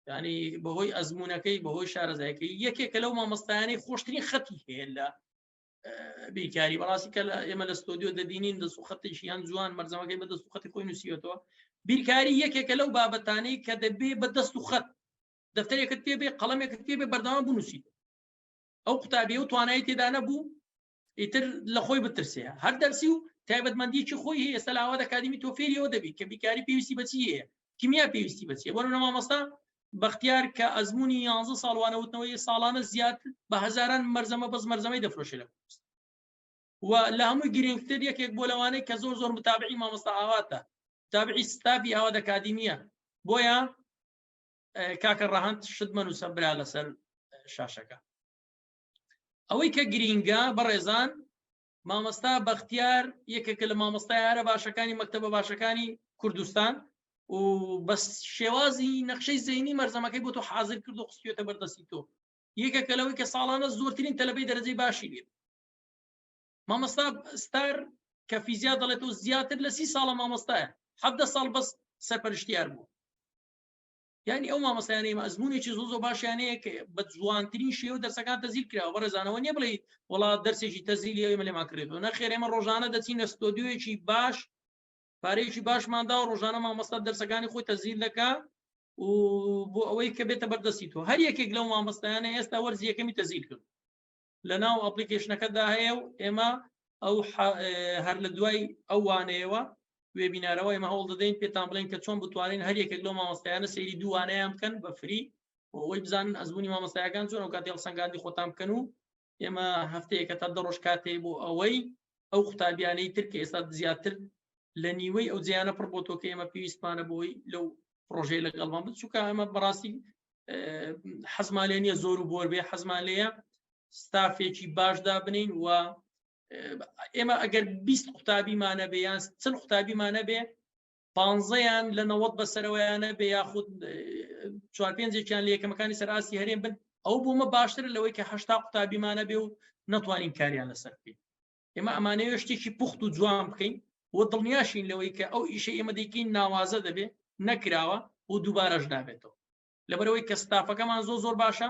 ینی بەهۆی ئەزمونونەکەی بەهۆی شارەزایەکەی یەکێکە لەو مامۆستایانەی خۆشترین خەتی هەیە لە بیکاری بەڕاستی کە ئێمە لە ستۆدیۆ دەبینین دەست و خەتێکی یان جوان مەرزەمەکەی بە دەست و خەتی خۆی نووسیوەتەوە بیرکاری یەکێکە لەو بابەتانەی کە دەبێ بە دەست و خەت دەفتەرێکت پێ بێ قەڵەمێکت پێ بێ بەردەوام بنووسیت ئەو قوتابی و توانایی تێدا نەبوو ئیتر لە خۆی بترسێ هەر دەرسی و تایبەتمەندیکی خۆی هەیە ئێستا لە ئاواد ئەکادیمی تۆ فێریەوە دەبی کە بیکاری پێویستی بەچی هەیە کیمیا پێویستی بەچیە بۆ نمونە مامۆستا بەختیار کە ئەزمموی 11 ساڵ وانەوتنەوەی ساڵانە زیاتر بە هەزاران مەرزەمە بەس مەرزەمەی دەفرۆشێ لە کوردستان و لە هەمووی گرنگتر یەکێک بۆ لەوانەی کە زۆر زۆر متابعی مامۆستا ئاواتە تابعی ستافی ئاواد ئەکادیمیە بۆیە کاکە ڕەهەند شت مەنووسە برا لەسەر شاشەکە ئەوەی کە گرینگە بەڕێزان مامۆستا بەختیار یەکێکە لە مامۆستای هەرە باشەکانی مەکتەبە باشەکانی کوردستان و بەس شێوازی نەخشەی زەینی مەرزەمەکەی بۆ تۆ حاضر کرد و خستوێتە بەردەستی تۆ یەکێکە لەوەی کە ساڵانە زۆرترین تەلەبەی دەرەجەی باشی لێ مامۆستا ستار کە فیزیا دەڵێت و زیاتر لە سی ساڵە مامۆستایە حەفدە ساڵ بەس سەرپەرشتیار بوو یانی ئەو مامۆستایانەی ئێمە ئەزموونێکی زۆر زۆر باشیان هەیە کە بە جوانترین شێوە دەرسەکان تەزیل کراوە بەڕێزانەوە نییە بڵێ وڵا دەرسێکی تەزیلی ئێمە لێمان کرێتەوە نەخێر ئێمە ڕۆژانە دەچینە ستۆدیۆیەکی باش پارەیەکی باشمان دا و ڕۆژانە مامۆستا دەرسەکانی خۆی تەزیل دەکا و بۆ ئەوەی کە بێتە بەردەستی تۆ هەر یەکێک لەو مامۆستایانە ئێستا وەرزی یەکەمی تەزیل کرد لە ناو ئەپلیکیشنەکەدا هەیە و ئێمە ئەو هەر لە دوای ئەو وانەیەوە وێبینارەوە ئێمە هەوڵ دەدەین پێتان بڵێن کە چۆن بتوانین هەر یەکێک لەو مامۆستایانە سەیری دووانەیان بکەن بە free بۆ ئەوەی بزانن ئەزمموی مامۆستایەکان چۆن ئەو کاتی هەڵسەنگاندی خۆتان بکەن و ئێمە هەفتەیەکە تا دە ڕۆژ کاتێ بۆ ئەوەی ئەو قوتابیانەی تر کە ئێستا زیاتر لە نیوەی ئەو جیانە پڕ بۆ تۆ کە ئێمە پێویستمانە بۆی لەو پرۆژەی لەگەڵمان بن چونکە ئەمە بەڕاستی حەزمان لێ نییە زۆر و بۆر بێ حەزمان لێیە ستافێکی باش دابنین و ئێمە ئەگەر 20 قوتابیمانە بێ یان چل قوتابیمانە بێ. پانزەیان لە 90 بەسەرەوەیانە بێ یاخود چوار پێنجێکیان لە یەکەمەکانی سەر ئاستی هەرێم بن، ئەو بۆمە باشترە لەوەی کە 80 قوتابیمانە بێ و نەتوانین کاریان لەسەر بکەین. ئێمە ئەمانەوێ شتێکی پوخت و جوان بکەین و دڵنیاشین لەوەی کە ئەو ئیشە ئێمە دەیکەین ناوازە دەبێ، نەکراوە و دووبارەش نابێتەوە. لەبەرەوەی کە ستافەکەمان زۆر زۆر باشە،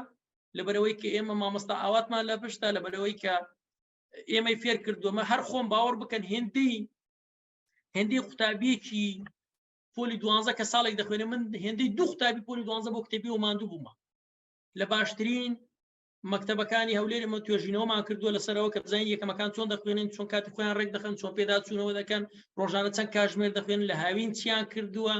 لەبەرەوەی کە ئێمە مامۆستا ئاواتمان لە پشتە، لەبەرەوەی کە ئێمەی فێر کردووەمە هەر خۆم باوەڕ بکەن هێندەی هێندەی قوتابیەکی پۆلی دوانزە کە ساڵێک دەخوێنێ، من هێندەی دوو قوتابی پۆلی دوانزە بۆ کتێبی و ماندوو بوومە. لە باشترین مەکتەبەکانی هەولێر ئێمە توێژینەوەمان کردووە لەسەرەوە کە بزانین یەکەمەکان چۆن دەخوێنن، چۆن کاتی خۆیان ڕێک دەخەن، چۆن پێداچوونەوە دەکەن، ڕۆژانە چەند کاژمێر دەخوێنن، لە هاوین چیان کردووە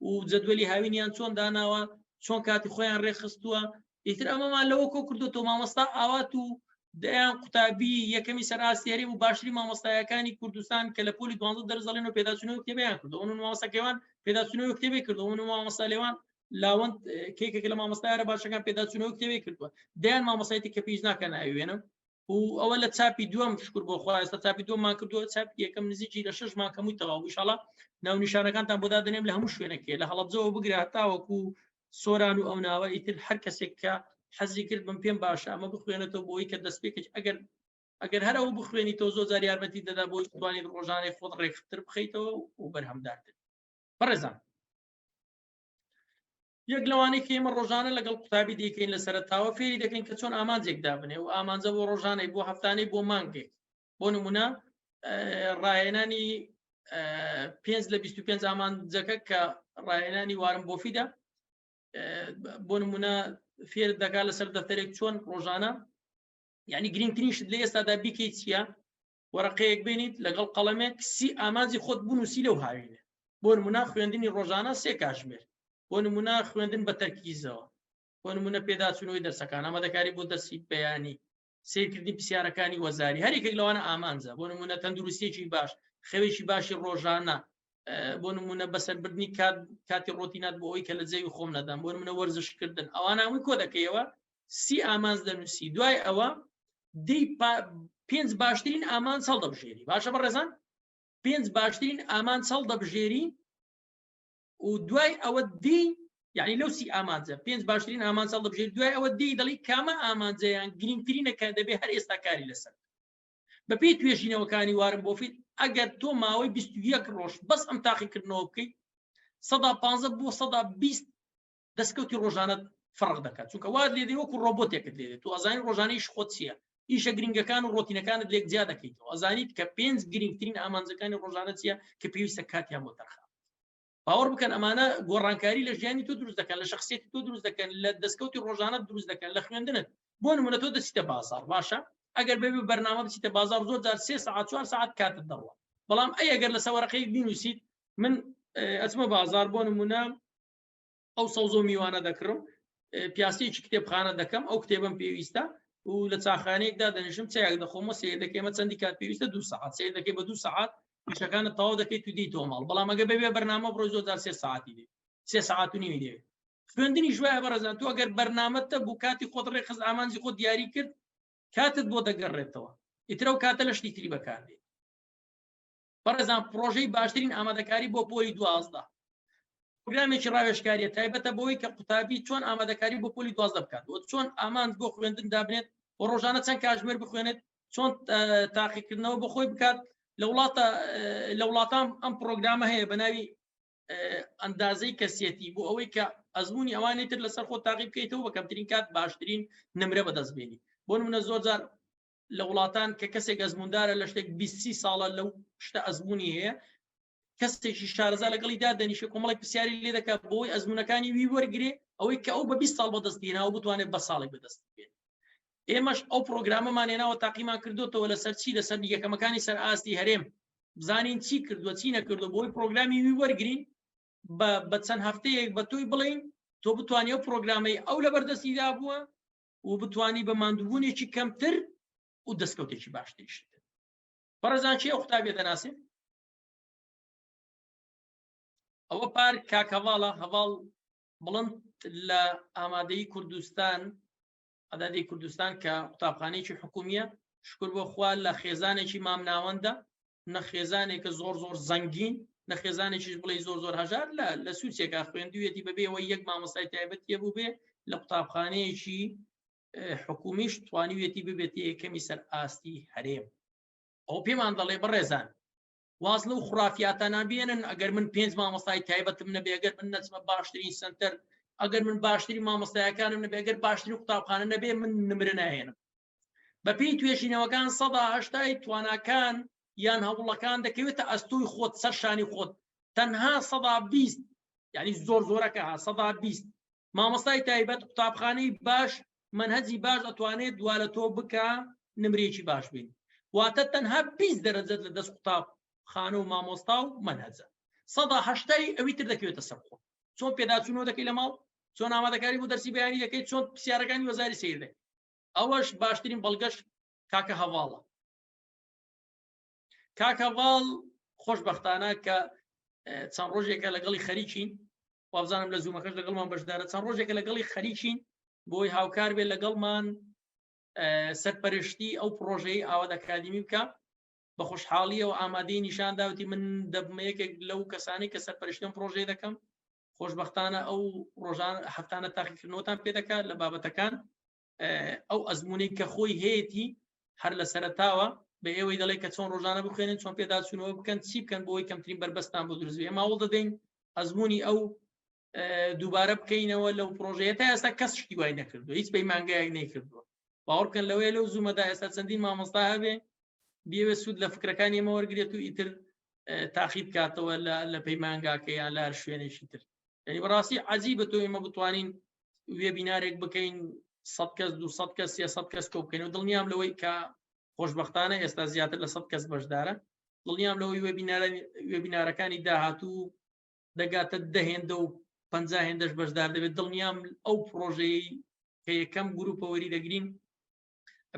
و جەدوەلی هاوینیان چۆن داناوە، چۆن کاتی خۆیان ڕێکخستووە. ئیتر ئەمەمان لەوە کۆ کردووە مامۆستا ئاوات و دەیان قوتابی یەکەمی سەر ئاستی هەرێم و باشترین مامۆستایەکانی کوردستان کە لە پۆلی دوانزە دەرس دەڵێن و پێداچوونەوە کتێبیان کردووە. ئەو مامۆستا کێوان پێداچوونەوە کتێبی کردووە، ئەو مامۆستا لێوان لاوەند کێکێک لە مامۆستایارە باشەکان پێداچوونەوە کتێبی کردووە. دەیان مامۆستایەتی کە پێویست ناکەن ناوی و ئەوە لە چاپی دووەم شکر بۆ خوا ئێستا چاپی دووەممان کردووە، چاپی یەکەم نزیکی لە 6 مانگ هەمووی تەواو. ئینشاڵڵا ناونیشانەکانتان بۆ دادەنێم لە هەموو شوێنێکێ، لە هەڵەبجەوە بگرە هەتاوەکو سۆران و ئەو ناوە. ئیتر هەر کەسێک کە حەزی کرد بم پێم باشە ئەمە بخوێنێتەوە بۆ ئەوەی کە دەستپێکێک ئەگەر هەر ئەوە بخوێنیتەوە زۆر جار یارمەتی دەدا بۆی بتوانیت ڕۆژانەی خۆت ڕێکتر بخەیتەوە و بەرهەمدارتر. بەڕێزان یەک لەوانەی کە ئێمە ڕۆژانە لەگەڵ قوتابی دەیکەین لە سەرەتاوە فێری دەکەین کە چۆن ئامانجێک دابنێ و ئامانجە بۆ ڕۆژانەی، بۆ هەفتانەی، بۆ مانگێک. بۆ نمونە ڕاهێنانی 5 لە 25 ئامانجەکە کە ڕاهێنانی وارم بۆفیدا، بۆ نمونە فێر دەکات لەسەر دەفتەرێک چۆن ڕۆژانە، یعنی گرنگترین شت لە ئێستادا بیکەیت چییە؟ وەرەقەیەک بینیت لەگەڵ قەڵەمێک 30 ئامانجی خۆت بنووسی لەو هاوینە. بۆ نمونە خوێندنی ڕۆژانە 3 کاتژمێر، بۆ نمونە خوێندن بە تەرکیزەوە، بۆ نمونە پێداچوونەوەی دەرسەکان، ئامادەکاری بۆ دەرسی بەیانی، سیرکردنی پرسیارەکانی وەزاری، هەر یەکێک لەوانە ئامانجە. بۆ نمونە تەندروستیەکی باش، خەوێکی باشی ڕۆژانە، بۆ نمونە بەسەربردنی کاتی ڕۆتینات بۆ ئەوەی کە لە جەوی خۆم نەدەم، بۆ نمونە وەرزشکردن، ئەوانە هەمووی کۆ دەکەیەوە 30 ئامانج دەنووسی. دوای ئەوە دی 5 باشترین ئامانج هەڵدەبژێری. باشە بەڕێزان، 5 باشترین ئامانج هەڵدەبژێری و دوای ئەوە دی، یعنی لەو 30 ئامانجە 5 باشترین ئامانج هەڵدەبژێری. دوای ئەوە دی دەڵی کامە ئامانجەیان گرنگترینە کە دەبێ هەر ئێستا کاری لەسەر. بەپێی توێژینەوەکانی وارن بۆفیت ئەگەر تۆ ماوەی 21 ڕۆژ بەس ئەم تاقیکردنەوە بکەیت، 15% بۆ 20% دەستکەوتی ڕۆژانە فەرق دەکات. چونکە وات لێ دێ وەکو ڕۆبۆتێکت لێ دێت، تۆ ئەزانی ڕۆژانەیش خۆت چییە، ئیشە گرنگەکان و ڕۆتینەکانت لێک جیا دەکەیتەوە، ئەزانیت کە 5 گرنگترین ئامانجەکانی ڕۆژانە چییە کە پێویستە کاتیان بۆ تەرخان. باوەڕ بکەن ئەمانە گۆڕانکاری لە ژیانی تۆ دروست دەکەن، لە شخصیەتی تۆ دروست دەکەن، لە دەستکەوتی ڕۆژانە دروست دەکەن، لە خوێندنت. بۆ نمونە تۆ دەچیتە بازاڕ، باشە ئەگەر بەبێ بەرنامە بچیتە بازاڕ زۆر جار 3 سەعات 4 سەعات کاتت دەڕوات. بەڵام ئەی ئەگەر لەسەر وەرەقەیەک بینووسیت من ئەچمە بازاڕ، بۆ نمونە ئەو سەوزە و میوانە دەکڕم، پیاسەیەکی کتێبخانە دەکەم، ئەو کتێبم پێویستە و لە چاخانەیەکدا دەنیشم چایەک دەخۆمەوە، سەیر دەکەیمە چەندی کات پێویستە، 2 سەعات سەیر دەکەی، بە 2 سەعات ئیشەکانت تەواو دەکەیت و دێیتەوە ماڵ. بەڵام ئەگەر بەبێ بەرنامە بڕۆی زۆر جار 3 سەعاتی دێ، 3 سەعات و نیوی دێ. خوێندنیش وایە بەڕێزان، تۆ ئەگەر بەرنامەت هەبوو، کاتی خۆت ڕێکخست، ئامانجی خۆت دیاری کرد، کاتت بۆ دەگەڕێتەوە، ئیتر ئەو کاتە لە شتی تری بەکاردێت. بەڕێزان پرۆژەی باشترین ئامادەکاری بۆ پۆلی 12 پرۆگرامێکی ڕاوێژکاریە تایبەتە بۆی کە قوتابی چۆن ئامادەکاری بۆ پۆلی 12 بکات و چۆن ئامانج بۆ خوێندن دابنێت و ڕۆژانە چەند کاتژمێر بخوێنێت، چۆن تاقیکردنەوە بۆ خۆی بکات. لە وڵاتان ئەم پرۆگرامە هەیە بە ناوی ئەندازەی کەسیەتی، بۆ ئەوەی کە ئەزمموی ئەوانی تر لەسەر خۆ تاقی بکەیتەوە بە کەمترین کات باشترین نمرە بەدەست بێنی. بۆ نمونە زۆر جار لە وڵاتان کە کەسێک ئەزموندارە لە شتێک 20 ساڵە لەو شتە ئەزمموی هەیە، کەسێکی شارەزا لەگەڵی دادەنیشێ کۆمەڵێک پرسیاری لێ دەکات بۆی ئەزمونەکانی وی وەرگێ، ئەوەی کە ئەو بە 20 ساڵ بەدەست هێناوە بتوانێت بە ساڵێک بەدەست بێنێت. ئێمەش ئەو پرۆگرامەمان هێناوە تاقیمان کردوتەوە لەسەر چی؟ لەسەر یەکەمەکانی سەر ئاستی هەرێم، بزانین چی کردووە چی نەکردووە، بۆی پرۆگرامی وی وەرگین بە چەند هەفتەیەک بە تۆی بڵین تۆ بتوانی ئەو پرۆگرامەی ئەو لەبەردەستیدا بووە و بتوانی بە ماندووبوونێکی کەمتر و دەستکەوتێکی باشتریش. بەڕێزان چی ئەو قوتابیە دەناسێ؟ ئەوە پار کاک هەواڵە، هەواڵ بڵند لە ئامادەی کوردستان، ئەدادی کوردستان کە قوتابخانەیەکی حکومیە، شکر بۆ خوا لە خێزانێکی مامناوەندە، نە خێزانێکە زۆر زۆر زەنگین، نە خێزانێکیش بڵێ زۆر زۆر هەژار لە لە سوچێکا خوێندویەتی بەبێ ئەوەی یەک مامۆستای تایبەت بوو بێ لە قوتابخانەیەکی حکومیش توانیویەتی ببێت یەکەمی سەر ئاستی هەرێم. ئەو پێمان دەڵێ بەڕێزان واز لەو خوڕافیاتانە بێنن، ئەگەر من پێنج مامۆستای تایبەتم نەبێ، ئەگەر من نەچمە باشترین سنتەر، ئەگەر من باشترین مامۆستایەکانم نەبێ، ئەگەر باشترین قوتابخانە نەبێ، من نمرە ناهێنم. بەپێی توێژینەوەکان 80% تواناکان یان هەوڵەکان دەکەوێتە ئەستۆی خۆت، سەر شانی خۆت. تەنها 20%، یعنی زۆر زۆرەکە 20% مامۆستای تایبەت، قوتابخانەی باش، مەنهەجی باش ئەتوانێت دوا لە تۆ بکە نمرێکی باش بین. واتە تەنها 20 دەرەجەت لە دەست قوتابخانە و مامۆستا و مەنهەجە، 80% ئەوی تر دەکەوێتە سەر خۆت. چۆن پێداچوونەوە دەکەی لە ماڵ، چۆن ئامادەکاری بۆ دەرسی بەیانی دەکەیت، چۆن پرسیارەکانی وەزاری سەیر دەکەیت. ئەوەش باشترین بەڵگەش کاکە هەواڵە. کاکە هەواڵ خۆشبەختانە کە چەند ڕۆژێکە لەگەڵی خەریکین، وابزانم لە زوومەکەش لەگەڵمان بەشدارە، چەند ڕۆژێکە لەگەڵی خەریکین بۆی هاوکار بێت لەگەڵمان سەرپەرشتی ئەو پرۆژەی ئاواد ئەکادیمی بکە. بە خۆشحاڵیەوە ئامادەی نیشان داوتی من دەبمە یەکێک لەو کەسانی کە سەرپەرشتی ئەم پرۆژەیە دەکەم. خۆشببختانە ئەو ڕۆژان هەفتانە تاقیکردنەوەتان پێ دەکات لە بابەتەکان. ئەو ئەزمونەی کە خۆی هەیەی هەر لە سەرەتاوە بە ئێوەی دەڵێ کە چۆن ڕۆژانە بخوێنن، چۆن پێداچوونەوە بکەن، چی بکەن بۆی کەمترین بەربەستان بۆ دروست بێ. ئێمە هەوڵ دەدەین ئەزمموی ئەو دووبارە بکەینەوە لەو پرۆژەیە. تا ئێستا کەس شتی وای نەکردو، هیچ پەیمانگایەک نەیکردووە. باوەڕکەن لەوەیە لەو زوومەدا ئێستا چەندین مامۆستا هەبێ بیەوێت سوود لە فکرەکانی ئێمە وەرگێت و ئیتر تاقی بکاتەوە لە پەیمانگاکە یان لە هەر شوێنێکی تر. یعنی بەڕاستی عجیبە تۆ ئێمە بتوانین وێبینارێک بکەین 100 کەس، 200 کەس، 300 کەس کۆ بکەین و دڵنیام لەوەی کە خۆشببختانە ئێستا زیاتر لە 100 کەس بەشدارە. دڵنیام لەوەی وێبینارەکانی داهاتوو دەگاتە 10 هێندە و 50 هێندەش بەشدار دەبێت. دڵنیام ئەو پرۆژەیە کە یەکەم گروپە وەری دەگرین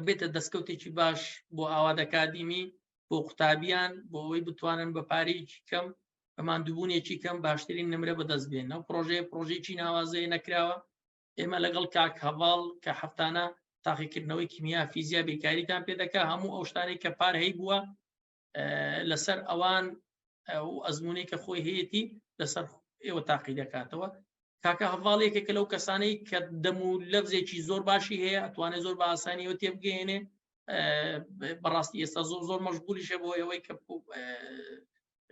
بێتە دەستکەوتێکی باش بۆ ئاواد ئەکادیمی، بۆ قوتابیان، بۆ ئەوەی بتوانن بە پارەیەکی کەم، بە ماندووبوونێکی کەم باشترین نمرە بەدەست بێن. ئەو پرۆژەیە پرۆژێکی ناوازەیە نەکراوە. ئێمە لەگەڵ کاک هەڤاڵ کە هەفتانە تاقیکردنەوەی کیمیا، فیزیا، بیرکاریتان پێ دەکا، هەموو ئەو شتانەی کە پار هەی بووە لەسەر ئەوان ئەو ئەزمونەی کە خۆی هەیەی لەسەر ئێوە تاقی دەکاتەوە. کاکە هەڤاڵ یەکێکە لەو کەسانەی کە دەم و لەفزێکی زۆر باشی هەیە، ئەتوانێت زۆر بە ئاسانیەوە تێبگەێنێ. بەڕاستی ئێستا زۆر زۆر مەشغولیشە بۆ ئەوەی کە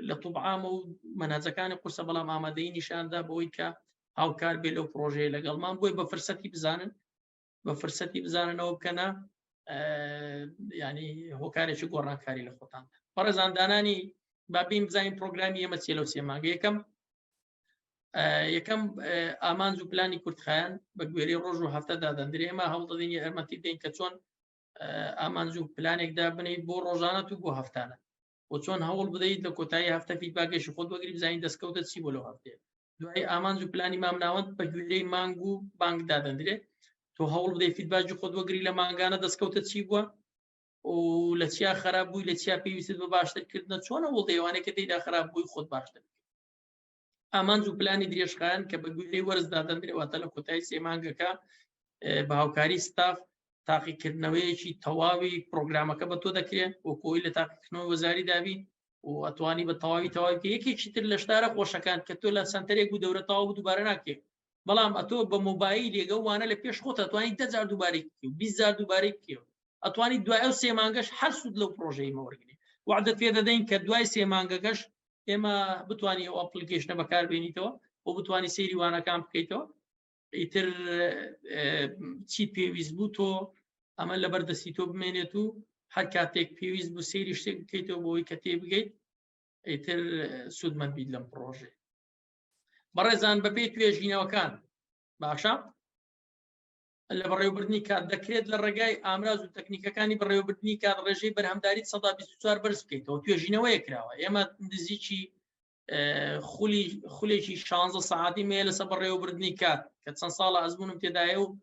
لە طوبعامە و مەنهەجەکانی قورسە، بەڵام ئامادەی نیشاندا بۆی کە هاوکار بێ لەو پرۆژەیە لەگەڵمان. بۆی بە فرسەتی بزانن، بە فرسەتی بزاننەوە بکەنە ینی هۆکارێکی گۆڕانکاری لە خۆتان. بەڕێزان دانانی بابین بزانین پرۆگرامی ئێمە چیە لەو سێ مانگە. یەکەم ئامانج و پلانی کورتخایەن بە گوێرەی ڕۆژ و هەفتە دادەندرێ. ئێمە هەوڵ دەدەین یارمەتی بدەین کە چۆن ئامانج و پلانێک دابنیت بۆ ڕۆژانەت و بۆ هەفتانە، و چۆن هەوڵ بدەیت لە کۆتایی هەفتە فیدباکێکی خۆت وەگری، بزانین دەستکەوتە چی بۆ لەو هەفتەیە. دوای ئامانج و پلانی مامناوەند بە گوێرەی مانگ و بانک دادەندرێت. تۆ هەوڵ بدەیت فیدباکی خۆت وەگری لە مانگانە دەستکەوتە چی بووە و لە چیا خراپ بووی، لە چیا پێویستت بە باشترکردنە، چۆن هەوڵ دەیوانێت کە تێیدا خراپ بووی خۆت باشتر. ئامانج و پلانی درێژخایەن کە بە گوێرەی وەرز دادەندرێت، واتە لە کۆتایی سێ مانگەکە بە هاوکاری ستاف تاقیکردنەوەیەکی تەواوی پرۆگرامەکە بە تۆ دەکرێت و کۆی لە تاقیکردنەوەی وەزاری دابی و ئەتوانی بە تەواوی تەواوی کە یەکێکی تر لە شتارە خۆشەکان کە تۆ لە سەنتەرێک و دەورە تەواو دووبارە ناکرێت، بەڵام ئەتۆ بە مۆبایلێکە وانە لە پێش خۆت ئەتوانی 10 جار دووبارەی بکەی و 20 جار دووبارەی بکەی، ئەتوانی دوای ئەو سێ مانگەش هەر سوود لەو پرۆژەی مەوەرگری. وعدە پێ دەدەین کە دوای سێ مانگەکەش ئێمە بتوانی ئەو ئەپلیکیشنە بەکاربێنیتەوە و بتوانی سەیری وانەکان بکەیتەوە. ئیتر چی پێویست بوو تۆ ئەمە لە بەردەستی تۆ بمێنێت و هەر کاتێک پێویست بوو سەیری شتێک بکەیتەوە بۆی کە تێ بگەیت، ئیتر سوودمەند بیت لەم پرۆژێ. بەڕێزان بەپێی توێژینەوەکان باشە لە بەڕێوەبردنی کات دەکرێت لە ڕێگای ئامراز و تەکنیکەکانی بەڕێوەبردنی کات ڕێژەی بەرهەمداری 124 بەرز بکەیتەوە. توێژینەوەیە کراوە. ئێمە نزیکی خولی خولێکی 16 سەعاتی مەیە لەسەر بەڕێوەبردنی کات کە چەند ساڵە ئەزمونم تێدایە و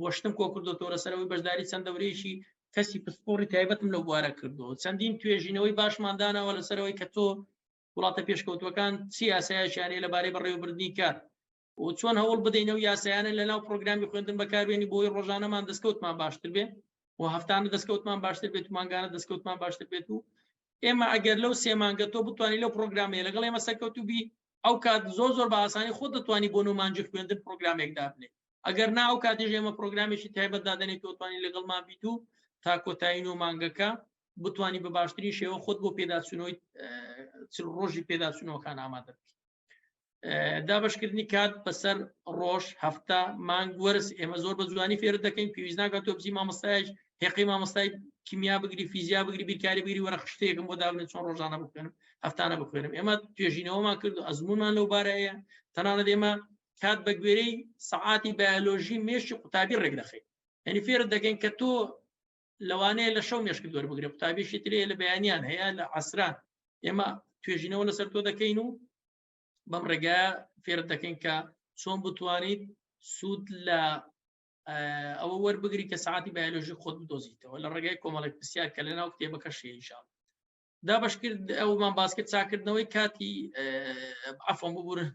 وەشتم کۆ کردوەوە لەسەرەوەی بەشداری چەند دەورەیەکی کەسی پسپۆڕی تایبەتم لەو بوارە کردووە. چەندین توێژینەوەی باشمان داناوە لەسەرەوەی کە تۆ وڵاتە پێشکەوتوەکان چی یاسایەکیان هەیە لەبارەی بەڕێوەبردنی کات و چۆن هەوڵ بدەین ئەو یاسایانە لەناو پرۆگرامی خوێندن بەکاربێنی بۆی ڕۆژانەمان دەستکەوتمان باشتر بێ و هەفتانە دەستکەوتمان باشتر بێت و مانگانە دەستکەوتمان باشتر بێت و ئێمە ئەگەر لەو سێ مانگە تۆ بتوانانی لەو پرۆگرامەیە لەگەڵ ئێمە سەرکەوتوو بی ئەو کات زۆر زۆر بە ئاسانی خۆت دەتوانی بۆ نۆ مانگی خوێندن پرۆگرامێک دابنێ ئەگەر نا ئەو کاتیش ئێمە پرۆگرامێکی تایبەت دادەنێت تۆ توانی لەگەڵمان بیت و تا کۆتایی نۆ مانگەکە بتانی بە باشترین شێوە خۆت بۆ پێداچوونەوەی چل ڕۆژی پێداچوونەوەکان ئامادە بکەیت. دابشکردنی کات بەسەر ڕۆژ هەفتە مانگ وەرز ئێمە زۆر بە جوانی فێر دەکەین پێویست ناکات تۆ بچی مامۆستایش هێقی مامۆستای کیمیا بگری فیزیا بگری بیرکاری بگری وەرە خشتەیەکم بۆ دابنێ چۆن ڕۆژانە بخوێنم هەفتانە بخوێنم ئێمە توێژینەوەمان کرد و ئەزمونمان لەو بارەیە تەنانەت ئێمە کات بە گوێرەی سەعاتی بایۆلۆژی مێشکی قوتابی ڕێک دەخەین یعنی فێرت دەکەین کە تۆ لەوانەیە لە شەو مێشکت وەربگرێ قوتابیشی ترێ لە بەیانیان هەیە لە عسران ئێمە توێژینەوە لەسەر تۆ دەکەین و بەم ڕێگا فێرت دەکەین کە چۆن بتوانیت سوود لە ئەوە وەربگری کە ساعتی بایۆلۆژی خۆت بدۆزیتەوە لە ڕێگای کۆمەڵێک پرسیار کە لە ناو کتێبەکەش ئینشاء دابش کرد ئەومان باس کرد چاکردنەوەی کاتی عفوا ببورن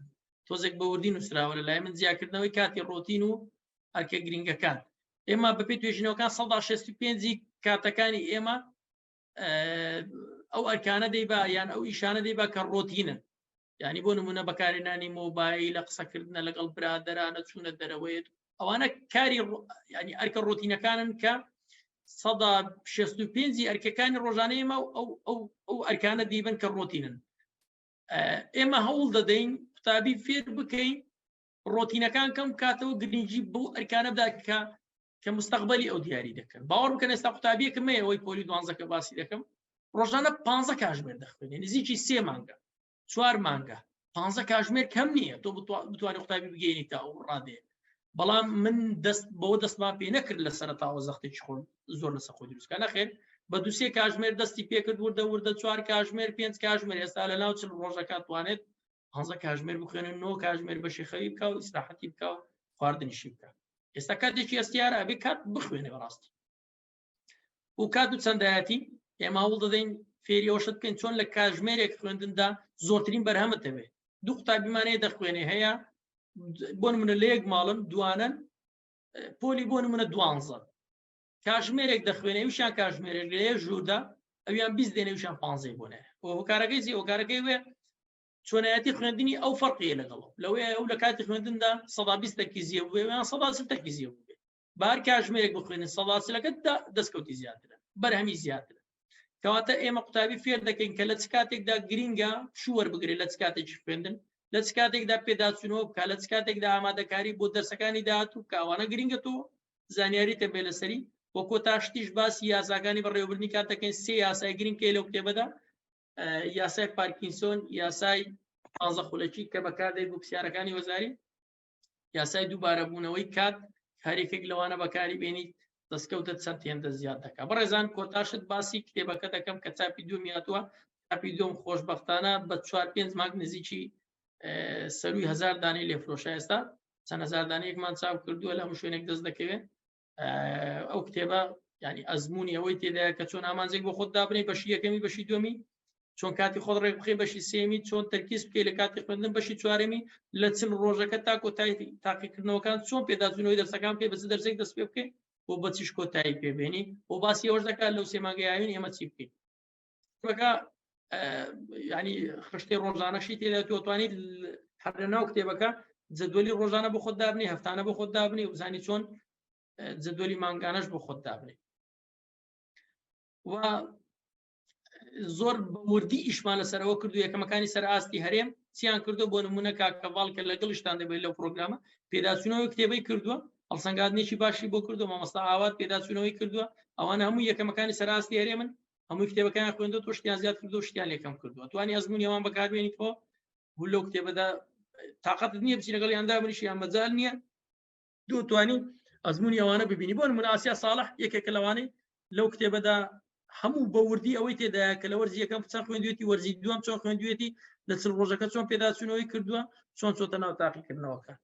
تۆزێک بە وردی نووسراوە لە لای من جیاکردنەوەی کاتی ڕۆتین و ئەرکە گرنگەکان ئێمە بەپێی توێژینەوەکان 165 کاتەکانی ئێمە ئەو ئەرکانە دەیبا یان ئەو ئیشانە دەیبا کە ڕۆتینن ینی بۆ نمونە بەکارهێنانی مۆبایل لە قسەکردنە لەگەڵ برادرانە چوونە دەرەوەیت ئەوانە کاری ینی ئەرکە ڕۆتینەکانن کە سەدا 65 ئەرکەکانی ڕۆژانە ئێمە ئەو ئەو ئەو ئەرکانە دیبن کە ڕۆتینن ئێمە هەوڵ دەدەین قوتابی فێر بکەین ڕۆتینەکان کەم بکاتەوە گرنگی بۆ ئەرکانە بدا کە کە مستەقبلی ئەو دیاری دەکەن باوەڕ بکەن ئێستا قوتابیەکم هەیە ئەوەی پۆلی دوانزەکە باسی دەکەم ڕۆژانە پ کاژمێر دەخوێنێ نزیکی سێ مانگە چوار مانگە پ کاژمێر کەم نییە تۆ بتوانانی قوتابی بگەێنی تا ئەو ڕادێ بەڵام من دەست بۆ دەستمان پێ نەکرد لە سەرتاوە زەختێکی خۆ زۆر لەسەر خۆی دروستکە نەخێر بە دوسێ کاژمێر دەستی پێکرد وردە وردە چوار کاژمێر پێنج کاژمێر ئێستا لە ناو چل ڕۆژەکە توانێت پ کاژمێر بخوێنن نۆ کاژمێر بەشی خەوی بکە و ئیسراحەتی بکە و خواردنیشی بکە ئێستا کاتێکی ئەستیارە ئەبێ کات بخوێنێ بەڕاستی و کات و چەندایەتی ئێمە هەوڵ دەدەین فێری ئەوشت بکەین چۆن لە کاژمێرێک خوێندندا زۆرترین بەرهەمت هەبێ دوو قوتابیمانەیە دەخوێنێ هەیە بۆ نمونە لە یەک ماڵن دوانن پۆلی بۆ نمونە دوانزە کاژمێرێک دەخوێنێ ئەویشیان کاژمێرێک لە یەک ژووردا ئەویان 20 دێنێ ئەویشیان 15 بۆ نایە هۆکارەکەی چی هۆکارەکەی وێ چۆنایەتی خوێندنی ئەو فەرقیە لەگەڵ لەوەیە ئەو لە کاتی خوێندندا سەدا 20 تەرکیزیە بووێ یان سەدا 40 تەرکیزیە بووێ بار کاژمێرێک بخوێنن سەدا چلەکە دەستکەوتی زیاترە بەرهەمی زیاترە کەواتە ئێمە قوتابی فێر دەکەین کە لە چ کاتێکدا گرینگە پشوو وەربگرێت لە چ کاتێکی خوێندن لە چ کاتێکدا پێداچوونەوە بکە لە چ کاتێکدا ئامادەکاری بۆ دەرسەکانی داهاتوو بکە ئەوانە گرینگە تۆ زانیاری تەبێ لەسەری وە کۆتا شتیش باسی یاساکانی بەڕێوەبردنی کات دەکەین سێ یاسای گرنگ کەی لەو کتێبەدا یاسای پارکینسۆن یاسای پازە خولەکی کە بەکاردێت بۆ پرسیارەکانی وەزاری یاسای دووبارە بوونەوەی کات هەرێکێک لەوانە بەکاری بێنیت دەستکەوتە چەند هێندە زیاد دەکات بەڕێزان کۆتاشت باسی کتێبەکە دەکەم کە چاپی دووەمی هاتووە چاپی دووەم خۆشببختانە بە چوار پێنج مانگ نزیکی سەروی هزار دانەی لێفرۆشە ئێستا چەند هزار دانەیەکمان چاپ کردووە لە هەموو شوێنێک دەست دەکەوێت ئەو کتێبە ینی ئەزمموی ئەوەی تێدایە کە چۆن ئامانجێک بۆ خۆت دابنی بەشی یەکەمی بەشی دومی چۆن کاتی خۆت ڕێک بخەی بەشی سێمی چۆن تەرکیز بکەی لە کاتی خوێندن بەشی چوارەمی لە چل ڕۆژەکە تا کۆتایی تاقیکردنەوەکان چۆن پێداچوونەوەی دەرسەکان بکەی بە چ دەرسێک دەست پێ بکەی بۆ بە چیش کۆتایی پێبێنی بۆ باسی ئەوەش دەکات لەو سێ مانگەی هاوین ئێمە چی بکەین کتێبەکە ینی خشتەی ڕۆژانەشی تێدا تۆ توانیت هەر لە ناو کتێبەکە جەدوەلی ڕۆژانە بۆ خۆت دابنی هەفتانە بۆ خۆت دابنی و بزانی چۆن جەدوەلی مانگانەش بۆ خۆت دابنی و زۆر وردی ئیشمان لەسەرەوە کردو یەکەمەکانی سەر ئاستی هەرێم چیان کردو بۆ نمونە کاکەڤاڵ کە لەگەڵشتان دەبێت لەو پرۆگرامە پێداچوونەوەی کتێبەی کردووە هەڵسەنگاندنێکی باشی بۆ کردو مامۆستا ئاوات پێداچوونەوەی کردووە ئەوانە هەموو یەکەمەکانی سەر ئاستی هەرێمن هەموو کتێبەکان خوێندو تۆ شتیان زیاد کردو شتیان لێکەم کردووە توانی ئەزمموی ئەوان بەکاربێنیتەوە بوو لەو کتێبەدا تااقەتت نییە بچی لەگەڵ یاندا بنیشی یان مەجال نییە دوو توانی ئەزمموی ئەوانە ببینی بۆ نمونە ئاسیا ساڵح یەکێکە لەوانەی لەو کتێبەدا هەموو بە وردی ئەوەی تێدایە کە لە وەرزی یەکەم چەند خوێندوێتی وەرزی دووەم چۆن خوێندوێتی لە چل ڕۆژەکە چۆن پێداچوونەوەی کردووە چۆن چۆتە ناو تاقیکردنەوەکە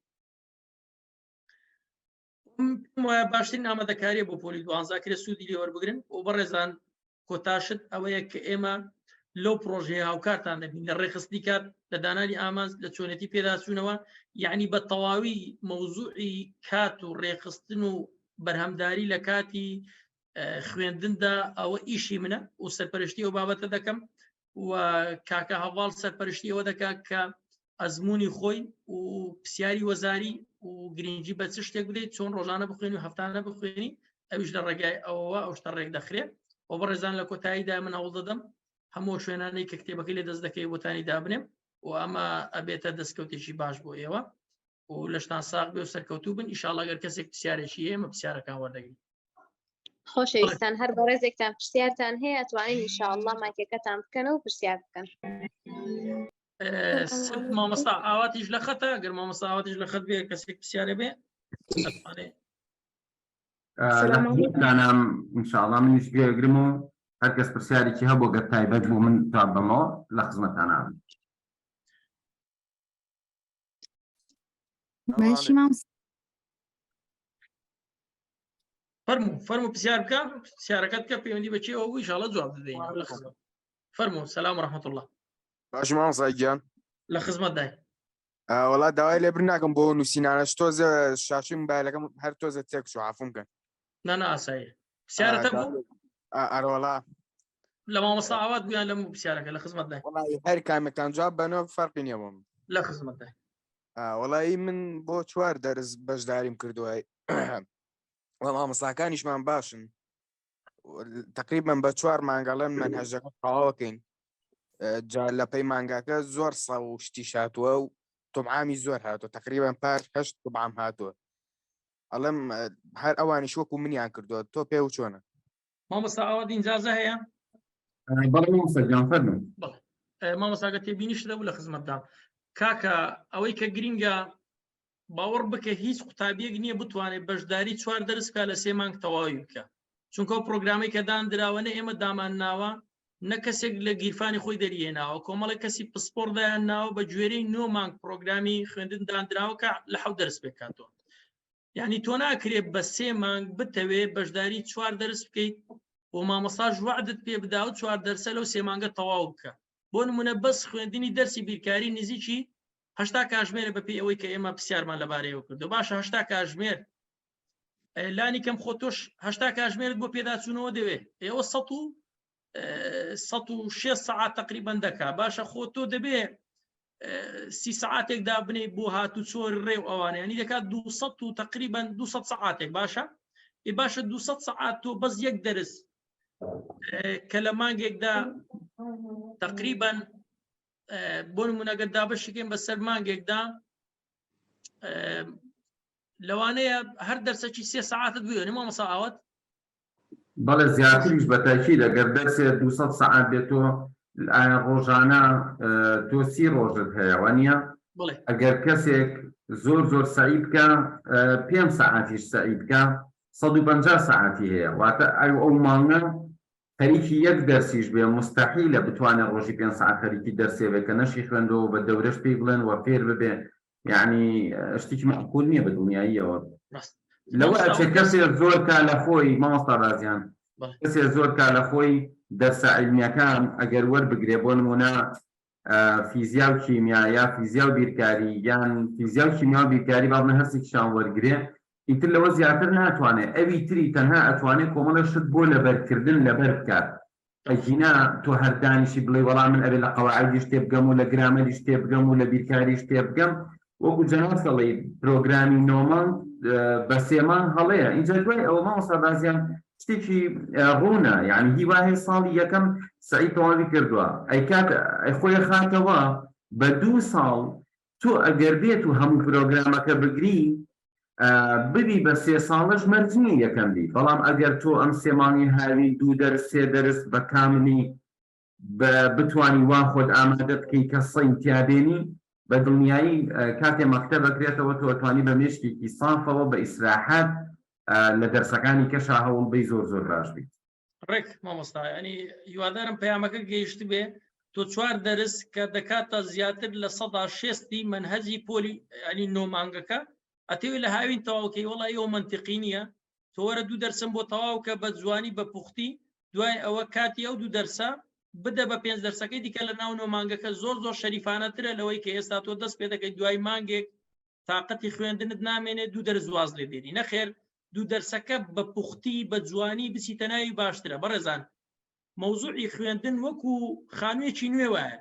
وایە باشترین ئامادەکاریە بۆ پۆلی دوانزە کرێ سوودی لێ وەربگرن و بەڕێزان کۆتاشت ئەوەیە کە ئێمە لەو پرۆژەیە هاوکارتان دەبین لە ڕێخستنی کات لە دانانی ئامانج لە چۆنێتی پێداچوونەوە یعنی بە تەواوی مەوزوعی کات و ڕێخستن و بەرهەمداری لە کاتی خوێندندا ئەوە ئیشی منە و سەرپەرشتی ئەو بابەتە دەکەم و کاکە هەواڵ سەرپەرشتی ئەوە دەکات کە ئەزمموی خۆی و پرسیاری وەزاری و گرنگی بە چ شتێک بدەیت چۆن ڕۆژانە بخوێنی و هەفتانە بخوێنی ئەویش لە ڕێگای ئەوەوە ئەو شتە ڕێک دەخرێت و بەڕێزان لە کۆتاییدا من هەوڵ دەدەم هەموو شوێنانەی کە کتێبەکەی لێ دەست دەکەی بۆتانی دابنێم و ئەمە ئەبێتە دەستکەوتێکی باش بۆ ئێوە و لەشتان ساغ بێ و سەرکەوتوو بن ئیشاڵا گەر کەسێک پرسیارێکی هەیە ئێمە پرسیارەکان وەردەگرین. خۆشەویستان هەر بەڕێزێکتان پرسیارتان هەیە ئەتوانین ئینشاءاللە مایکەکەتان بکەنەوە و پرسیار بکەن. مامۆستا ئاواتیش لە خەتە گەر مامۆستا ئاواتیش لە خەت بێ کەسێک پرسیارێ بێ ئەتوانێ دانام انشاءڵا منیش گوێگرم و هەر کەس پرسیارێکی هەبوو گەر تایبەت بوو من جواب بەمەوە لە خزمەتانام. باشی مامۆستا فەرموو فەرموو پرسیار بکە پرسیارەکەت کە پەیوەندی بە چیەوە بوو ئیشاڵە جواب دەدەین لە خزمەت فەرموو سەلام و ڕەحمەت الله باش مامۆستا گیان لە خزمەت دای وەڵا داوای لێبر ناکەم بۆ نووسینانەش تۆزە شاشی موبایلەکەم هەر تۆزە تێک چوو عافوم کەن نا نا ئاساییە پرسیارەتە بوو ئەرەوەڵا لە مامۆستا ئاوات بوویان لەم پرسیارەکە لە خزمەت دای وەڵی هەر کامێکتان جواب بەنەوە فەرقی نییە بۆم لە خزمەت دای وەڵی من بۆ چوار دەرز بەشداریم کردووە وە مامۆستاکانیشمان باشن تقریبا بە چوار مانگەڵێن مەنهەجەکە تەواوەکەین جا لە پەیمانگاکە زۆر سا و شتی شاتووە و تۆمعامی زۆر هاتووە تقریبا پار هەشت تۆمعام هاتووە ئەڵێم هەر ئەوانیش وەکو منیان کردووە تۆ پێ و چۆنە مامۆستا ئاوا دینجازە هەیە بەڵێ مامۆستا گیان فەرموو بەڵێ مامۆستاگە تێبینیش دەبوو لە خزمەتدام کاکە ئەوەی کە گرینگە باوەڕ بکە هیچ قوتابیەک نییە بتوانێت بەشداری چوار دەرس بکە لە سێ مانگ تەواوی بکە چونکە ئەو پرۆگرامەی کە داندراوە نە ئێمە دامان ناوە نە کەسێک لە گیرفانی خۆی دەریێناوە کۆمەڵێک کەسی پسپۆر دایان ناوە بە گوێرەی نۆ مانگ پرۆگرامی خوێندن داندراوە کە لە حەوت دەرس پێکاتەوە یعنی تۆ ناکرێت بە سێ مانگ بتەوێ بەشداری چوار دەرس بکەیت و مامۆستاش وعدت پێ بدا و چوار دەرسە لەو سێ مانگە تەواو بکە بۆ نمونە بەس خوێندنی دەرسی بیرکاری نزیکی هەشتا کاژمێرە بەپێی ئەوەی کە ئێمە پرسیارمان لەبارەیەوە کردو باشە هەشتا کاژمێر لانی کەم خۆ تۆش هەشتا کاژمێرت بۆ پێداچوونەوە دەوێ ئێوە سە و سە سەعات تقریبان دەکا باشە خۆ تۆ دەبێ سی سعاتێک دابنێ بۆ هات و چۆر ڕێ و ئەوانە ینی دەکات 200 و تقریبان 200 سعاتێک باشە ئی باشە 200 سعات تۆ بەس یەک دەرس کە لە مانگێکدا تقریبان بۆ نمونەگەر دابەشیکەین بەسەر مانگێکدا لەوانەیە هەر دەرسەکی سێ سەعاتت بوێنێ مامۆستا ئاوات بەڵێ زیاتریش بە تاکید ئەگەر دەرسێ 200 سەعات بێت تۆ ئایا ڕۆژانە تۆ سی ڕۆژت هەیە وانە ئەگەر کەسێک زۆر زۆر سەعی بکە پێ سەعاتیش سەعی بکە 150 سەعاتی هەیە واتە ئەو ئەو مانگە خەریکی یەک دەرسیش بێ موستەحیلە بتوانێ ڕۆژی پێنج سەعات خەریکی دەرسێ بێ کە نەشی خوێندەوە بە دەورەش پێی بڵێن وە فێر ببێ یعنی شتێکی مەعقول نییە بە دڵنیاییەوە لەوە ئەچێ کەسێ زۆر کا لە خۆی مامۆستا بازیان کەسێ زۆر کا لە خۆی دەرسە عیلمیەکان ئەگەر وەربگرێ بۆ نمونە فیزیا و کیمیا یا فیزیا و بیرکاری یان فیزیا و کیمیا و بیرکاری با بڵێن هەرسێکیشان وەرگرێ ئیتر لەوە زیاتر ناتوانێ ئەوی تری تەنها ئەتوانێ کۆمەڵێ شت بۆ لەبەرکردن لەبەر بکات ئەگینا تۆ هەر دانیشی بڵێی وەڵا من ئەبێ لە قەواعیدیش تێبگەم و لە گرامەریش تێبگەم و لە بیرکاریش تێبگەم وەکو جەنابت ئەڵێی پرۆگرامی نۆ مانگ بە سێ مانگ هەڵەیە ئینجا دوای ئەوە مامۆستا بازیان شتێکی ڕوونە یعنی هیوا هەیە ساڵی یەکەم سەعی تەواوی کردووە ئەیکات ئەی خۆی خاتەوە بە دوو ساڵ تۆ ئەگەر بێت و هەموو پرۆگرامەکە بگری ببی بە سێ ساڵەش مەرج نییە یەکەم بی بەڵام ئەگەر تۆ ئەم سێ مانگی هاوین دوو دەرس سێ دەرس بە کاملی بتوانی وا خۆت ئامادە بکەی کە سەی تیا بێنی بە دڵنیایی کاتێ مەکتەب ئەکرێتەوە تۆ ئەتوانی بە مێشکێکی سافەوە بە ئیسراحەت لە دەرسەکانی کەشا هەوڵ بەی زۆر زۆر باش بیت. ڕێک مامۆستا ینی هیوادارم پەیامەکە گەیشت بێ تۆ چوار دەرس کە دەکاتە زیاتر لە سەدا شێستی مەنهەجی پۆلی ینی نۆ مانگەکە ئەتەوێ لە هاوین تەواوکەی وەڵی ئەو منتیقی نییە تۆ وەرە دوو دەرسم بۆ تەواو کە بە جوانی بە پوختی دوای ئەوە کاتی ئەو دوو دەرسە بدە بە پێنج دەرسەکەی دیکە لە ناو نۆ مانگەکە زۆر زۆر شەریفانەترە لەوەی کە ئێستا تۆ دەست پێ دەکەیت دوای مانگێک تاقەتی خوێندنت نامێنێت دوو دەرس واز لێ دێنی نەخێر. دوو دەرسەکە بە پوختی بە جوانی بچیتە ناوی باشترە بەڕێزان مەوزوعی خوێندن وەکو خانوویەکی نوێ وایە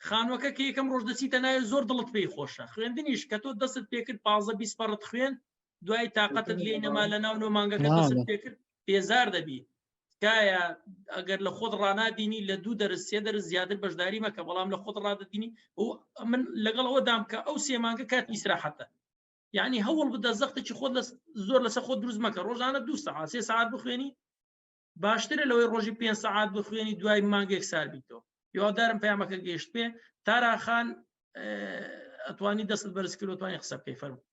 خانووەکە کە یەکەم ڕۆژ دەچیتە ناوی زۆر دڵت پێی خۆشە خوێندنیش کە تۆ دەست پێکرد 15 20 پەڕت خوێن دوای تااقەتت لێ نەما لە ناو نۆ مانگەکە دەست پێکرد بێزار دەبی تکایە ئەگەر لە خۆت ڕنادینی لە دوو دەرس سێ دەرس زیاتر بەشداری مەکە بەڵام لە خۆت ڕادەدینی و من لەگەڵ ئەوە دام کە ئەو سێ مانگە کات ئیسراحەتە یعنی هەوڵ بدە زەختێکی خۆت زۆر لەسەر خۆت دروست مەکە ڕۆژانە دو سەعات سێ سەعات بخوێنی باشترە لەوەی ڕۆژی پێ سەعات بخوێنی دوای مانگێک سار بیتەوە هیوادارم پەیامەکە گەیشت پێ تارا خان ئەتوانی دەست بەرز کرد توانی قسە بکەی فەرموو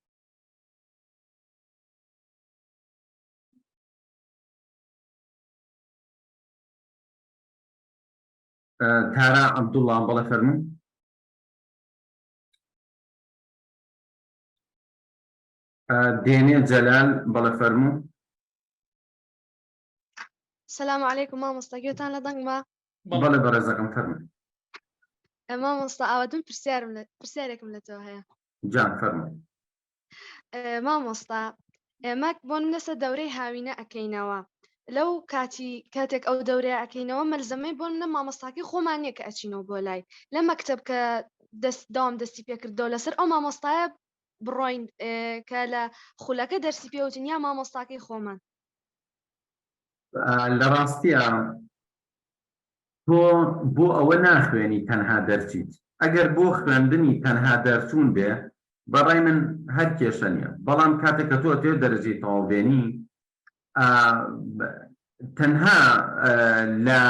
تارا عەبدوڵڵا بەڵێ فەرموو. دێنێ جەلال بەڵێ فەرموو. سلام علیکم مامۆستا گوێتان لە دەنگمە؟ بەڵێ بەڕێزەکەم فەرموو. مامۆستا ئاواتم پرسیارم لە پرسیارێکم لە تۆ هەیە. جان فەرموو. مامۆستا ئێمە بۆ لەسەر دەورەی هاوینە ئەکەینەوە لەو کاتی کاتێک ئەو دەورەیە ئەکەینەوە مەلزەمەی بۆ منە مامۆستاکەی خۆمان نییە کە ئەچینەوە بۆ لای لە مەکتب کە دەست داوام دەستی پێکردەوە لەسەر ئەو مامۆستایە بڕۆین کە لە خولەکە دەرسی پێوتن یا مامۆستاکەی خۆمان لە ڕاستیە تۆ بۆ ئەوە ناخوێنی تەنها دەرچیت، ئەگەر بۆ خوێندنی تەنها دەرچوون بێ بە ڕای من هەر کێشە نیە، بەڵام کاتێک کە تۆ ئەتەوێت دەرەجەی تەواو بێنی تەنها لە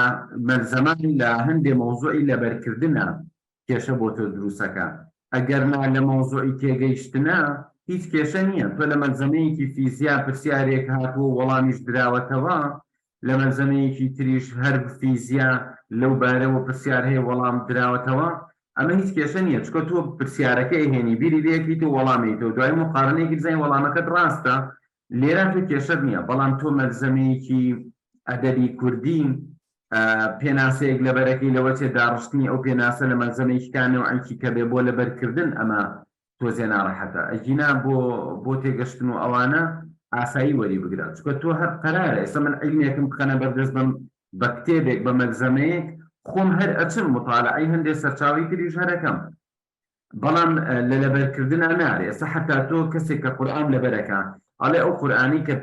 مەلزەمان لە هەندێ مەوزوعی لەبەرکردنە کێشە بۆ تۆ دروستەکا، ئەگەرنا لە مەوزوعی تێگەیشتنە هیچ کێشە نیە، تۆ لە مەلزەمەیەکی فیزیا پرسیارێک هاتووە و وەڵامیش دراوەتەوە، لە مەلزەمەیەکی تریش هەر فیزیا لەو بارەوە پرسیار هەیە وەڵام دراوەتەوە، ئەمە هیچ کێشە نیە، چونکە تۆ پرسیارەکە ئەهێنی بیری لێکەیتەوە وەڵامێیتەوە دوایی موقارەنەیەکی بزانی وەڵامەکەت ڕاستە، لێرە تۆ کێشەت نیە، بەڵام تۆ مەلزەمەیەکی ئەدەبی کوردی پێناسەیەک لەبەرەکەی لەوە چێ داڕشتنی ئەو پێناسە لە مەلزەمەیەکی کا نەوعێکی کە بێ بۆ لەبەرکردن ئەمە تۆزێ ناڕەحەتە ئەگینا بۆ بۆ تێگەشتن و ئەوانە ئاسایی وەری بگرە چونکە تۆ هەر قەرارە ئێستا من عیلمێکم بخەنە بەردەست بم بە کتێبێک بە مەلزەمەیەک خۆم هەر ئەچم متالعەی هەندێ سەرچاوەی تریش هەرەکەم بەڵام لە لەبەرکردنا نارێ ئێستا حتا تۆ کەسێک کە قورئان لەبەرەکە ئەڵێ ئەو قورئانی کە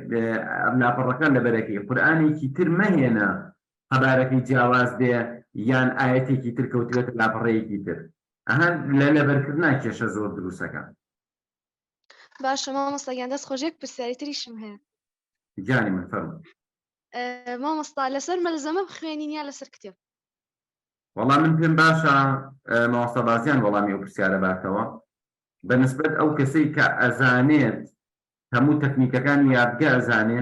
لاپەڕەکان لەبەرەکەی قورئانێکی تر مەهێنە قەبارەکەی جیاواز بێ یان ئایەتێکی تر کەوتبێتە لاپەڕەیەکی تر ئەها لە لەبەرکردنا کێشە زۆر دروستەکە. باشە مامۆستا گیان دەست خۆش یەک پرسیاری تریشم هەیە. گیانی من فەرموو. مامۆستا لەسەر مەلزەمە بخوێنین یا لەسەر کتێب؟ وەڵا من پێم باشە مامۆستا بازیان وەڵامی ئەو پرسیارە باتەوە بە نسبەت ئەو کەسەی کە ئەزانێت هەموو تەکنیکەکانی یادگە ئەزانێ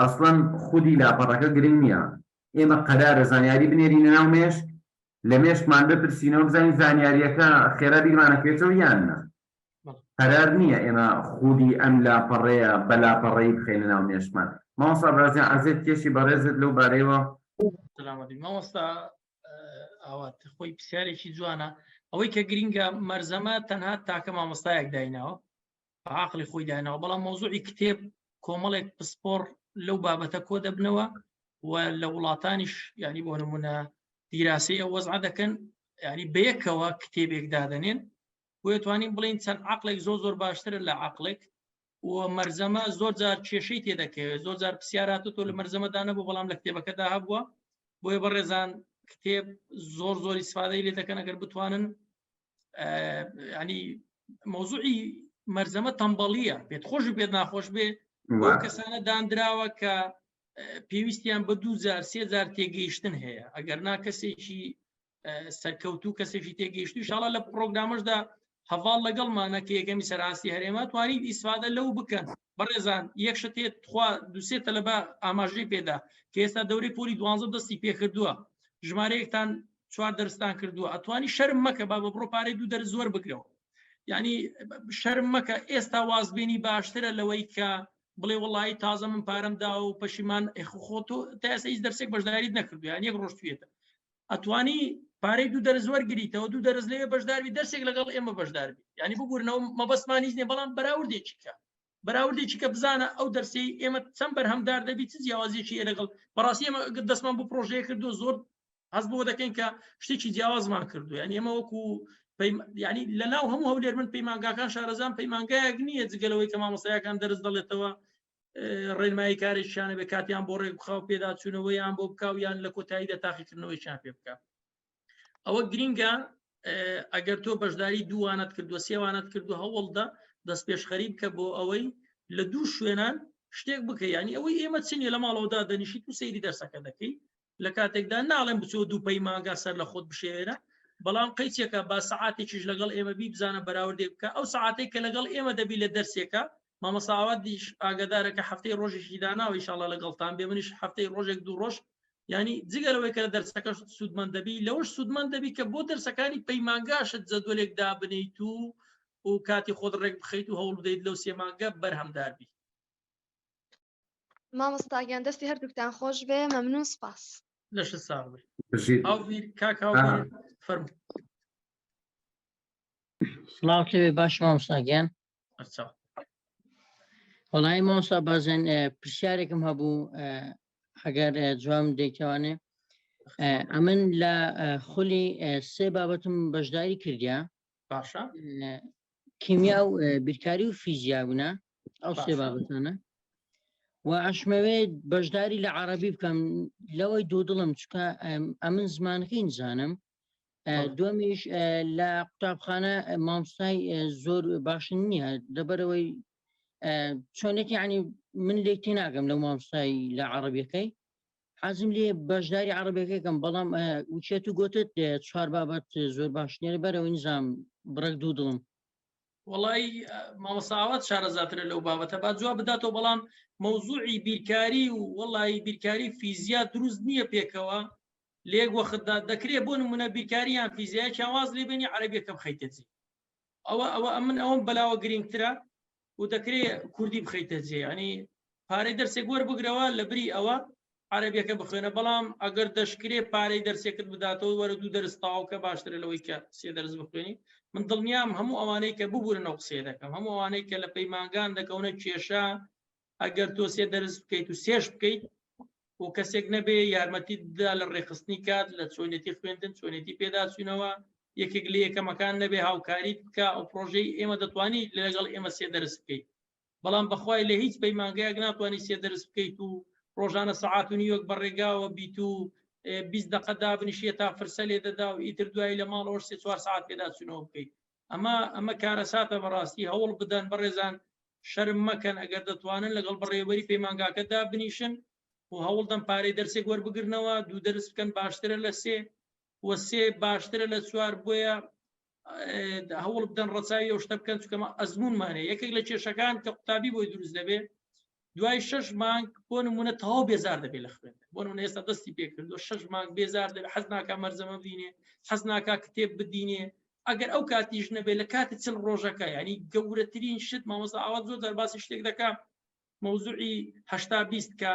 ئەسڵەن خودی لاپەڕەکە گرنگ نییە ئێمە قەرارە زانیاری بنێرینە ناو مێشک لە مێشکمان بپرسینەوە بزانین زانیاریەکە خێرا بیرمانەکەوێتەوە یان نا قەرار نییە ئێمە خودی ئەم لاپەڕەیە بە لاپەڕەی بخەینە ناو مێشکمان مامۆستا بازیان عەزێت کێشی بەڕێزت لەو بارەیەوە سلامەتی مامۆستا ئاوات خۆی پرسیارێکی جوانە ئەوەی کە گرینگە مەرزەمە تەنها تاکە مامۆستایەک دایناوە عقلی خۆی داناوە بەڵام مۆزوعی کتێب کۆمەڵێک پسپۆر لەو بابەتە کۆ دەبنەوە و لە وڵاتانیش ینی بۆ نمونە دیراسی ئەو وەزع دەکەن ینی بەیەکەوە کتێبێک دادەنێن بۆیە توانین بڵین چەند عقلێک زۆر زۆر باشترە لە عقلێک و مەرزەمە زۆر جار کێشەی تێدەکەوێت زۆر جار پرسیارات تۆ لە مەرزەمەدا نەبوو بەڵام لە کتێبەکەدا هەبووە بۆیە بەڕێزان کتێب زۆر زۆر ئیسفادەی لێ دەکەن ئەگەر بتوانن ینی مۆزوعی مەرزەمە تەمبەڵیە پێت خۆش و پێت ناخۆش بێ بۆ کەسانە دانراوە کە پێویستیان بە دوو جار سێ جار تێگەیشتن هەیە ئەگەر نا کەسێکی سەرکەوتوو کەسێکی تێگەیشتوو شاڵە لە پرۆگرامەشدا هەڤاڵ لەگەڵمانە کە یەکەمی سەراستی هەرێمە توانی ئیسفادە لەو بکەن بەڕێزان یەک شتێت تخوا دوسێ تەلەبە ئاماژەی پێدا کە ئێستا دەورەی پۆلی دوانزە دەستی پێکردووە ژمارەیەکتان چوار دەرستان کردووە ئەتوانی شەرم مەکە با بە بڕۆ پارەی دوو دەرس زۆر بگرەوە یعنی شەرم مەکە ئێستا وازبێنی باشترە لەوەی کە بڵێ وڵی تازە من پارەم دا و پەشیمان خۆ تۆ تا ئێستا هیچ دەرسێک بەشداریت نەکردو یان یەک ڕۆژ توێتە ئەتوانی پارەی دوو دەرس وەرگریتەوە دوو دەرس لەوێ بەشداربی دەرسێک لەگەڵ ئێمە بەشداربی یعنی ببورنەوە مەبەستمان هیچ نییە بەڵام بەراوردێکی کە. بەراوردێکی کە بزانە ئەو دەرسەی ئێمە چەند بەرهەمدار دەبی چ جیاوازیەکی هەیە لەگەڵ بەڕاستی ئێمە دەستمان بۆ پرۆژەیە کردو زۆر هەست بۆ دەکەین کە شتێکی جیاوازمان کردو یعنی ئێمە وەکو ینی لە ناو هەموو هەولێر من پەیمانگاکان شارەزان پەیمانگایەک نییە جگەلەوەی کە مامۆستایەکان دەرز دەڵێتەوە ڕێنمایی کارێکیانە بێ کاتیان بۆ ڕێک بخاو پێداچوونەوەیان بۆ بکاو یان لە کۆتاییدا تاقیکردنەوەیان پێ بکە ئەوە گرینگە ئەگەر تۆ بەشداری دووانت کردووە سێوانت کردو هەوڵدە دەست پێشخەری بکە بۆ ئەوەی لە دوو شوێنان شتێک بکە ینی ئەوەی ئێمە چنیە لە ماڵەوەدا دەنیشیت و سەیری دەرسەکە دەکەی لە کاتێکدا ناڵێم بچۆ دوو پەیمانگا سەر لە خۆت بشێوێنە بەڵام قەیچێکە با سەعاتێکیش لەگەڵ ئێمە بی بزانە بەراوردێک بکە ئەو سەعاتێک کە لەگەڵ ئێمە دەبی لە دەرسێکە مامۆستا ئاواتیش ئاگادارە کە هەفتەی ڕۆژێکی داناوە ئیشاڵا لەگەڵتان بێ منیش هەفتەی ڕۆژێک دوو ڕۆژ ینی جگە لەوەی کە لە دەرسەکەش سوودمەند دەبی لەوەش سوودمەند دەبی کە بۆ دەرسەکانی پەیمانگاشت جەدوەلێک دابنیت و و کاتی خۆت ڕێک بخەیت و هەوڵ بدەیت لەو سێ مانگە بەرهەمدار بی. مامۆستا گیان دەستی هەردووکتان خۆش بێ مەمنون سپاس. لەشت ساغ بێ. بژیت. هاوبیر کاک هاوبیر فەرموو. سڵاو لێبێ باش مامۆستا گیان. بەرچاو. وەڵی مامۆستا بازێن پرسیارێکم هەبوو ئەگەر جواب دەیتوانێ ئەمن لە خولی سێ بابەتم بەشداری کردیا باشە کیمیا و بیرکاری و فیزیا بوونە ئەو سێ بابەتانە و ئەشمەوێ بەشداری لە عربی بکەم لەوەی دوو دڵم چکە ئەمن زمانەکەی نزانم دومیش لە قوتابخانە مامۆستای زۆر باشن نییە لەبەرەوەی چۆنێتی ینی من لێک تێناگەم لەو مامۆستای لە عربیەکەی حەزم لێ بەشداری عربەکەکەم بەڵام وچێت و گوتت چوار بابەت زۆر باش نیە بەرەوەی نزام بڕێک دوو دڵم وڵی مامۆساوات شارەزاترە لەو بابەتە با جواب بداتەوە بەڵام مەوزوعی بیرکاری و وەڵی بیرکاری فیزیا دروست نییە پێکەوە لەیەک وەختدا دەکرێت بۆ نمونە بیرکاری یان فیزیایەکیان واز لێ بێنی عەرەبیەکە بخەیتە جێ ئەوە ئەوە ئەمن ئەوم بەلاوە گرنگترە و دەکرێت کوردی بخەیتە جێ ینی پارەی دەرسێک وەربگرەوە لە بری ئەوە عەرەبیەکە بخوێنە بەڵام ئەگەر دەشکرێ پارەی دەرسێکت بداتەوە وەرە دوو دەرس تەواو کە باشترە لەوەی کە سێ دەرس بخوێنی من دڵنیام هەموو ئەوانەی کە ببورن ئەو قسەیە دەکەم هەموو ئەوانەی کە لە پەیمانگان دەکەونە کێشە ئەگەر تۆ سێ دەرس بکەیت و سێش بکەیت و کەسێک نەبێ یارمەتی دا لە ڕێکخستنی کات لە چۆنێتی خوێندن چۆنێتی پێداچوونەوە یەکێک لە یەکەمەکان نەبێ هاوکاریت بکە ئەو پرۆژەی ئێمە دەتوانی لەگەڵ ئێمە سێ دەرس بکەیت بەڵام بەخوای لە هیچ پەیمانگایەک ناتوانانی سێ دەرس بکەیت و ڕۆژانە سەعات و نیوەک بە ڕێگاوە بیت و 20 دقە دابنیشیە تا فرسە لێ دەدا و ئیتر دوایی لە ماڵەوە سێ چوار سەعات پێداچوونەوە بکەیت ئەمە ئەمە کارەساتە بەڕاستی هەوڵ بدەن بەڕێزان شەرم مەکەن ئەگەر دەتوانن لەگەڵ بەڕێوەبەری پەیمانگاکە دابنیشن و هەوڵدەن پارەی دەرسێک وەربگرنەوە دوو دەرس بکەن باشترە لە سێ و سێ باشترە لە چوار بۆیە هەوڵ بدەن ڕەچاوی ئەو شتە بکەن چکەمە ئەزمونمانە یەکێک لە کێشەکان کە قوتابی بۆی دروست دەبێت دوای شش مانگ بۆ نمونە تەواو بێزار دەبێت لە خوێندن بۆ نمونە ئێستا دەستی پێکردو شش مانگ بێزار دەبێت حەز ناکا مەرزەمە بدینێ حەز ناکا کتێب بدینێ ئەگەر ئەو کاتیش نەبێت لە کاتی چل ڕۆژەکە ینی گەورەترین شت مامۆستا ئاوات زۆر دەرباسی شتێک دەکا مەوزوعی هەشتا بیست کە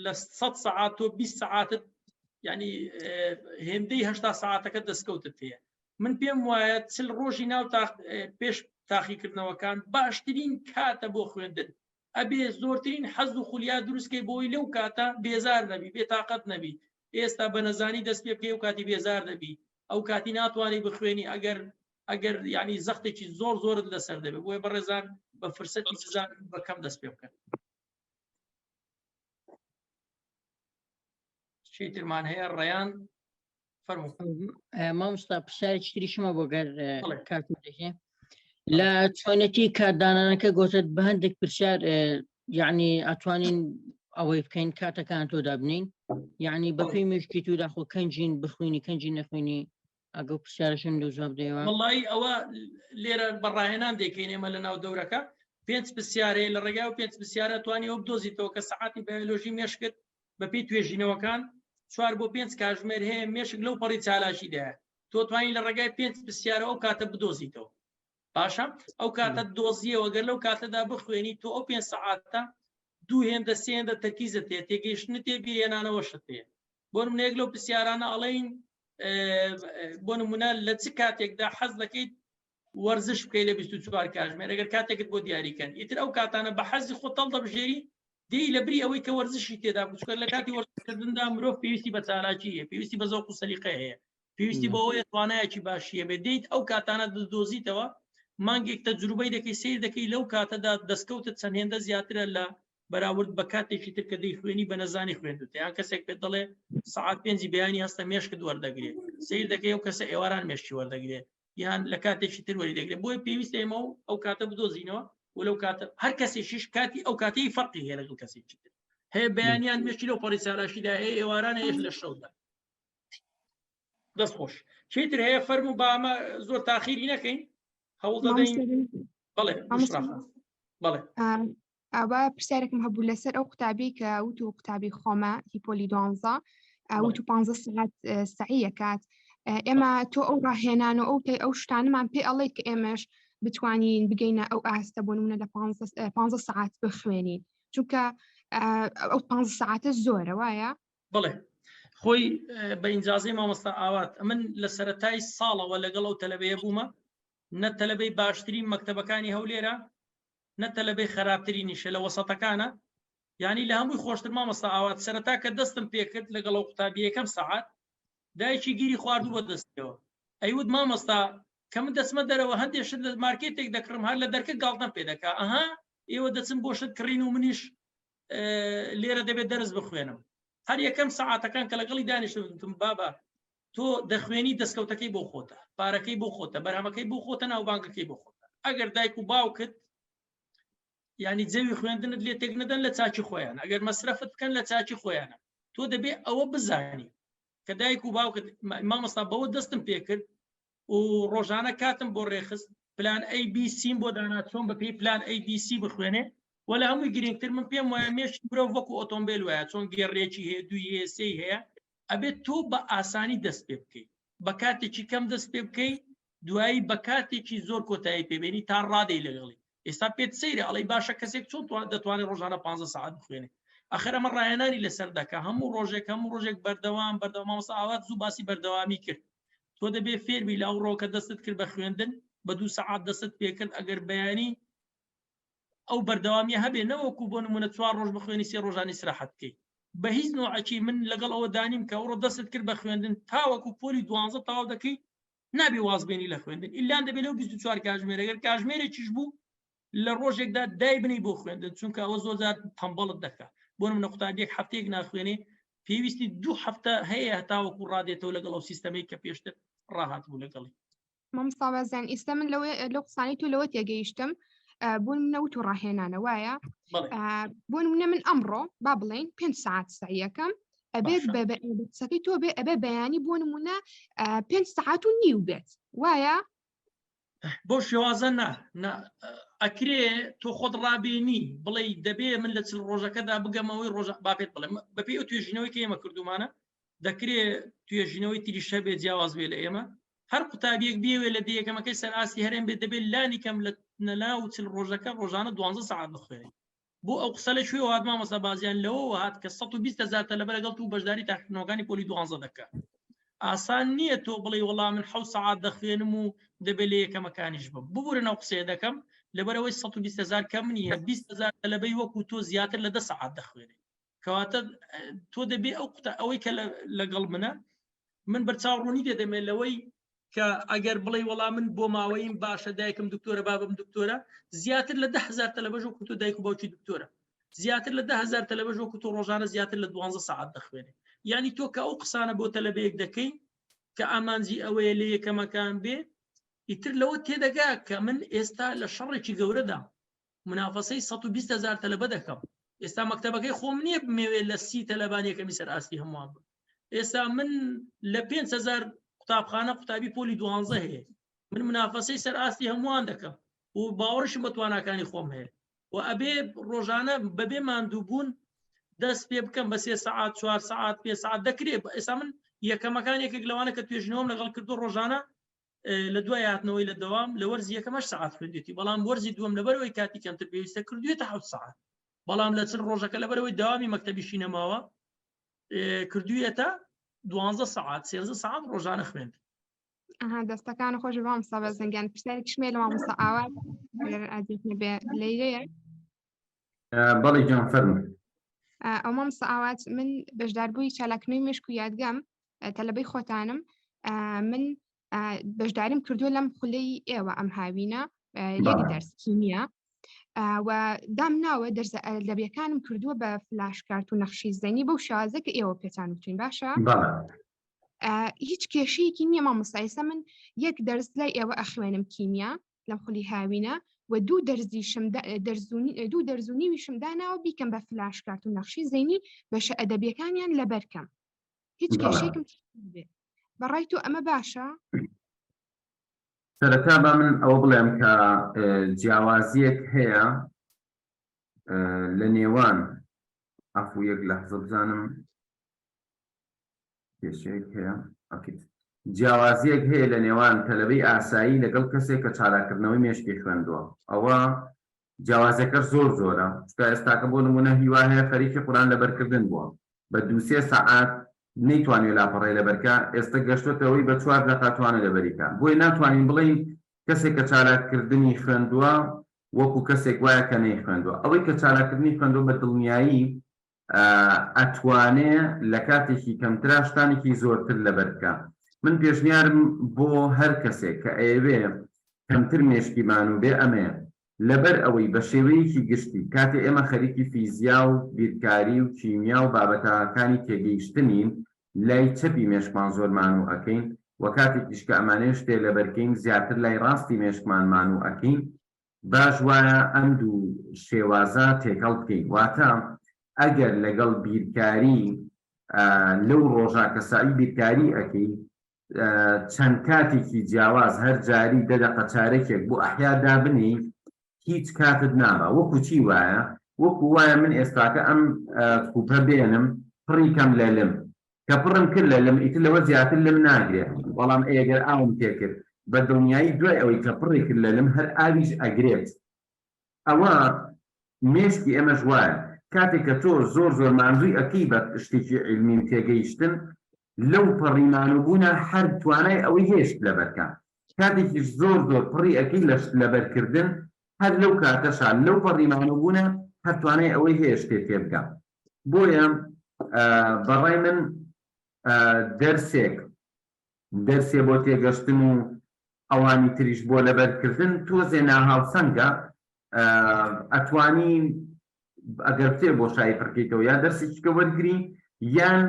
لە 100 سەعات تۆ 20 سەعاتت ینی هێندەی هەشتا سەعاتەکە دەستکەوتت هەیە من پێم وایە چل ڕۆژی ناو پێش تاقیکردنەوەکان باشترین کاتە بۆ خوێندن ئەبێ زۆرترین حەز و خولیا دروستکەی بۆی لەو کاتە بێزار نەبی بێتاقەت نەبی ئێستا بە نەزانی دەست پێ بکەی و کاتی بێزار دەبی ئەو کاتی ناتوانانی بخوێنی ئەگەر ئەگەر ینی زەختێکی زۆر زۆرت لەسەر دەبێت بۆیە بەڕێزان بە فرسەتی بزان بە کەم دەست پێ بکەن چیترمان هەیە ڕێیان فەرموو مامۆستا پرسیارێکی تریشمە بۆ گەر کاتم دەکێ لە چۆنێتی کاردانانەکە گۆتت بە هەندێک پرسیار یعنی ئەتوانین ئەوەی بکەین کاتەکان تۆ دابنین یعنی بەپێی مشکی تو داخۆ کەنجین بخوێنی کەنجی نەخوێنی ئەگە پرسیارشم لۆ جواب دەیەوە وڵی ئەوە لێرە بەڕاهێنان دەکەین ئێمە لە ناو دەورەکە پێنج پرسیارەیە لە ڕێگای و پێنج پرسیارە توانی ئەو بدۆزیتەوە کە سەعاتی بایۆلۆژی مێشکت بەپێی توێژینەوەکان چوار بۆ پێنج کاژمێر هەیە مێشک لەو پەڕی چالاکیدایە تۆ توانی لە ڕێگای پێنج پرسیارە ئەو کاتە بدۆزیتەوە باشە ئەو کاتە دۆزیەوە گەر لەو کاتەدا بخوێنی تۆ ئەو پێنج سەعاتە دوو هێندە سێ هێندە تەرکیزت هەیە تێگەیشتنت تێ بیرهێنانەوەشت هەیە بۆ نمونە یەک لەو پرسیارانە ئەڵێین بۆ نمونە لە چ کاتێکدا حەز دەکەیت وەرزش بکەی لە 24 کاژمێر ئەگەر کاتێکت بۆ دیاریکەن ئیتر ئەو کاتانە بە حەزی خۆت هەڵدەبژێری دێی لە بری ئەوەی کە وەرزشی تێدا بچکە لە کاتی وەرزشکردندا مرۆڤ پێویستی بە چالاکی هەیە پێویستی بە زەوق و سەلیقە هەیە پێویستی بەوەیە توانایەکی باشیە بێ دێیت ئەو کاتانە دۆزیتەوە مانگێک تەجروبەی دەکەی سیر دەکەی لەو کاتەدا دەستکەوتت چەند هێندە زیاترە لە بەراورد بە کاتێکی تر کە دەیخوێنی بە نەزانی خوێندوتە یان کەسێک پێت دەڵێ سەعات پێنجی بەیانی هەستە مێشکت وەردەگرێ سیر دەکەی ئەو کەسە ئێواران مێشکی وەردەگرێ یان لە کاتێکی تر وەری دەگرێت بۆیە پێویستە ئێمە و ئەو کاتە بدۆزینەوە و لەو کاتە هەر کەسێکیش کاتی ئەو کاتەی فەرقی هەیە لەگەڵ کەسێکی تر هەیە بەیانیان مێشکی لەو پەڕی چالاشیدا هەیە ئێواران هەیە لە شەودا دەست خۆش چیتر هەیە فەرموو با ئەمە زۆر تاخیری نەکەین هەوڵ دەدەین بەڵێ بەڵێ ئەوە پرسیارێکم هەبوو لەسەر ئەو قوتابی کە وتو قوتابی خۆمە هی پۆلی دوانزە وتو پ سعات سعیەکات ئێمە تۆ ئەو ڕاهێنان و ئەو پێ ئەو شتانەمان پێ ئەڵێت کە ئێمەش بتوانین بگەینە ئەو ئاستە بۆ نمونە لە 15 سعات بخوێنین چونکە ئەو 15 سعاتە زۆرە وایە بڵێ خۆی بە ئینجازەی مامۆستا ئاوات ئەمن لە سەتای ساڵەوە لەگەڵ ئەو تەلەبەیە بوومە نە تەلەبەی باشترین مەکتەبەکانی هەولێرە نە تەلەبەی خراپترینیشە لە وەسەتەکانە یعنی لە هەمووی خۆشتر مامۆستا ئاوات سەرەتا کە دەستم پێکرد لەگەڵ ئەو قوتابی یەکەم سەعات دایکی گیری خواردوو بە دەستەوە ئەیوت مامۆستا کە من دەچمە دەرەوە هەندێک شت لە مارکێتێک دەکڕم هەر لە دەرکە گاڵتەم پێ دەکا ئەها ئێوە دەچن بۆ شت کڕین و منیش لێرە دەبێت دەرس بخوێنم هەر یەکەم سەعاتەکان کە لەگەڵی دانیشتم بابا تۆ دەخوێنی دەستکەوتەکەی بۆ خۆتە پارەکەی بۆ خۆتە بەرهەمەکەی بۆ خۆتە ناوبانگەکەی بۆ خۆتە ئەگەر دایک و باوکت ینی جەوی خوێندنت لێ تێک نەدەن لە چاکی خۆیان ئەگەر مەسرەفت بکەن لە چاکی خۆیانە تۆ دەبێ ئەوە بزانی کە دایک و باوکت مامۆستا بەوە دەستم پێکرد و ڕۆژانە کاتم بۆ ڕێخست پلان ئەی بی سیم بۆ دانا چۆن بە پێی پلان ئەی بی سی بخوێنێ وە لە هەمووی گرنگتر من پێم وایە مێشکی مرۆڤ وەکو ئۆتۆمبیل وایە چۆن گێڕێکی هەیە دووی هەیە سێی هەیە ئەبێت تۆ بە ئاسانی دەست پێ بکەیت بە کاتێکی کەم دەست پێ بکەیت دوایی بە کاتێکی زۆر کۆتایی پێبێنی تا ڕادەی لەگەڵی ئێستا پێت سەیرە ئەڵێی باشە کەسێک چۆن دەتوانێت ڕۆژانە 15 سەعات بخوێنێ ئەخر ئەمە ڕاهێنانی لەسەر دەکا هەموو ڕۆژێک هەموو ڕۆژێک بەردەوام بەردەوام مامۆستا ئاوات زوو باسی بەردەوامی کرد تۆ دەبێ فێربی لە ئەو ڕۆکە دەستت کرد بە خوێندن بە دوو سەعات دەستت پێکرد ئەگەر بەیانی ئەو بەردەوامیە هەبێ نەوەکو بۆ نمونە چوار ڕۆژ بخوێنی سێ ڕۆژانی سراحەت بکەیت بە هیچ نوعەکی من لەگەڵ ئەوە دانیم کە ئەوڕۆ دەستت کرد بە خوێندن تاوەکو پۆلی دوانزە تەواو دەکەی نابێ واز بێنی لە خوێندن ئیلان دەبێت لەو 24 کاژمێر ئەگەر کاژمێرێکیش بوو لە ڕۆژێکدا دایبنی بۆ خوێندن چونکە ئەوە زۆر جار تەمبەڵت دەکات بۆ نمونە قوتابیەک هەفتەیەک ناخوێنێ پێویستی دوو هەفتە هەیە هەتاوەکو ڕادێتەوە لەگەڵ ئەو سیستەمەی کە پێشتر ڕاهات بوو لەگەڵی مامۆستا بازیان ئیستا من لەوە لەو قسانەی تۆ لەوە تێگەیشتم بۆ نمونە وت و ڕاهێنانە وایە بۆ نمونە من ئەمڕۆ با بڵین پێ ساعت سعیەکەم ئەبێت بە قسەکەی تۆ بێ ئەبێ بەیانی بۆ نمونە پێ ساعت و نیو بێت وایە بۆ شێوازە نا ئەکرێ تۆ خۆت ڕابێنی بڵێ دەبێ من لە چل ڕۆژەکەدا بگەمەوەی ڕۆژە با پێت بڵێم بەپێی ئەو توێژینەوەی کە ئێمە کردومانە دەکرێ توێژینەوەی تریش هەبێ جیاواز بێ لە ئێمە هەر قوتابیەک بیەوێ لە دەیەکەمەکەی سەر ئاستی هەرێم بێت دەبێت لانی کەم لە ناو چل ڕۆژەکە ڕۆژانە دوانزە سەعات بخوێنێت بۆ ئەو قسە لە کوێوە هات مامۆستا بازیان لەوەوە هات کە 120 هەزار تەلەبە لەگەڵ تو بەشداری تاقیکردنەوەکانی پۆلی دوانزە دەکات ئاسان نییە تۆ بڵێ وەڵا من حەوت سەعات دەخوێنم و دەبێت لە یەکەمەکانیش بم ببورە ناو قسەیە دەکەم لەبەرەوەی 120 هەزار کەم نییە 20 هەزار تەلەبەی وەکو تۆ زیاتر لە دە سەعات دەخوێنێت کەواتە تۆ دەبێ ئەو قوتە ئەوەی کە لەگەڵ منە من بەرچاو ڕوونی دەدەمێت لەوەی کە ئەگەر بڵێ وەڵا من بۆ ماوەیم باشە دایکم دکتۆرە بابم دکتۆرە زیاتر لە دههزار تەلەبەژ وەکو تۆ دایک و باوکی دکتۆرە زیاتر لە دههزار تەلەبەژ وەکو تۆ ڕۆژانە زیاتر لە دوانزە سەعات دەخوێنێ یعنی تۆ کە ئەو قسانە بۆ تەلەبەیەک دەکەی کە ئامانجی ئەوەیە لە یەکەمەکان بێ ئیتر لەوە تێدەگا کە من ئێستا لە شەڕێکی گەورەدا منافەسەی 120 هزار تەلەبە دەکەم ئێستا مەکتەبەکەی خۆم نییە بمەوێت لە سی تەلەبان یەکەمی سەر ئاستی هەمووان بم ئێستا من لە 5هزار قوتابخانە قوتابی پۆلی دوانزە هەیە من منافەسەی سەر ئاستی هەمووان دەکەم و باوەڕشم بە تواناکانی خۆم هەیە و ئەبێ ڕۆژانە بەبێ ماندووبوون دەست پێ بکەم بە سێ سەعات چوار سەعات پێ سەعات دەکرێت ئێستا من یەکەمەکان یەکێک لەوانە کە توێژینەوەم لەگەڵ کردو ڕۆژانە لە دوای هاتنەوەی لە دەوام لە وەرزی یەکەم هەشت سەعات خوێندێتی بەڵام وەرزی دووەم لەبەرەوەی کاتی کەمتر پێویستە کردوێتە حەوت سەعات بەڵام لە چل ڕۆژەکە لەبەرەوەی دەوامی مەکتەبیشی نەماوە کردویەتە دوانزە سەعات سێزدە سەعات ڕۆژانە خوێند. ئەها دەستەکان خۆش مامۆستا بەزنگیان پرسیارێکیشم هەیە لە مامۆستا ئاوات ئەگەر ئازیز نەبێ لەیرەیە بەڵێ گیان فەرموو. ئەو مامۆستا ئاوات من بەشداربووی چالاکنەوەی مێشک و یادگەم تەلەبەی خۆتانم من بەشداریم کردووە لەم خولەی ئێوە ئەم هاوینە یەک دەرس کیمیا و دام ناوە دەرزە ئەدەبیەکانم کردووە بە فلاش کارت و نەخشی زەنی بەو شازە کە ئێوە پێتان وتوین باشە هیچ کێشەیەکی نییە مامۆستا ئێستا من یەک دەرس لای ئێوە ئەخوێنم کیمیا لەم خولی هاوینە و دوو دەرزیشم دوو دەرز و نیویشم داناوە بیکەم بە فلاش کارت و نەخشی زەینی بەشە ئەدەبیەکانیان لەبەرکەم هیچ کێشێکم بەڕای تۆ ئەمە باشە؟ سەرەتا با من ئەوە بڵێم کە جیاوازیەک هەیە لە نێوان عەفو یەک لەحزە بزانم کێشەیەک هەیە ئۆکەی جیاوازیەک هەیە لە نێوان تەلەبەی ئاسایی لەگەڵ کەسێک کە چالاکردنەوەی مێشکی خوێندووە ئەوە جیاوازەکەش زۆر زۆرە چونکە ئێستاکە بۆ نمونە هیوا هەیە خەریکی قورئان لەبەرکردن بووە بە دوو سێ سەعات نەیتوانیوە لاپەڕەی لەبەرکا ئێستە گەشتۆتەوەی بە چوار دەقە توانێ لەبەری کا بۆیە ناتوانین بڵێین کەسێک کە چالاککردنی خوێندووە وەکو کەسێک وایە کە نەیخوێندووە ئەوەی کە چالاککردنی خوێندووە بە دڵنیایی ئەتوانێ لە کاتێکی کەمترا شتانێکی زۆرتر لەبەر بکا. من پێشنیارم بۆ هەر کەسێک کە ئەیەوێ کەمتر مێشکی مانوو بێ ئەمەیە، لەبەر ئەوەی بە شێوەیەکی گشتی کاتێ ئێمە خەریکی فیزیا و بیرکاری و کیمیا و بابەتەکانی تێگەیشتنین لای چەپی مێشکمان زۆر مانوو ئەکەین و کاتێکیش کە ئەمانەوێ شتێ لەبەر کەین زیاتر لای ڕاستی مێشکمان مانوو ئەکەین باش وایە ئەم دوو شێوازە تێکەڵ بکەین، واتە ئەگەر لەگەڵ بیرکاری لەو ڕۆژە کە سەعی بیرکاری ئەکەی چەند کاتێکی جیاواز هەر جاری دە دەقە چارەکێک بۆ ئەحیا دابنێی هیچ کاتت نابا وەکو چی وایە وەکو وایە من ئێستاکە ئەم کوپە بێنم پڕی کەم لە لم کە پڕم کرد لە لم ئیتر لەوە زیاتر لم ناگرێ بەڵام ئەی ئەگەر ئاوم تێکرد بە دڵنیایی دوای ئەوەی کە پڕی کرد لە لم هەر ئاویش ئەگرێت ئەوە مێشکی ئێمەش وایە کاتێک کە تۆ زۆر زۆر ماندووی ئەکەی بە شتێکی عیلمی و تێگەیشتن لەو پەڕی مانووبوونە هەر توانای ئەوەی هەیە شت لەبەرکا کاتێکیش زۆر زۆر پڕی ئەکەی لە شت لەبەرکردن هەر لەو کاتەشا لەو پەڕی مانووبوونە هەر توانای ئەوەی هەیە شتێ تێبگا بۆیە بەڕای من دەرسێک دەرسێ بۆ تێگەشتن و ئەوانی تریش بۆ لەبەرکردن تۆزێ ناهاوسەنگە ئەتوانی ئەگەر بتێ بۆشایی پڕکەیتەوە یا دەرسێکی کە وەرگری یان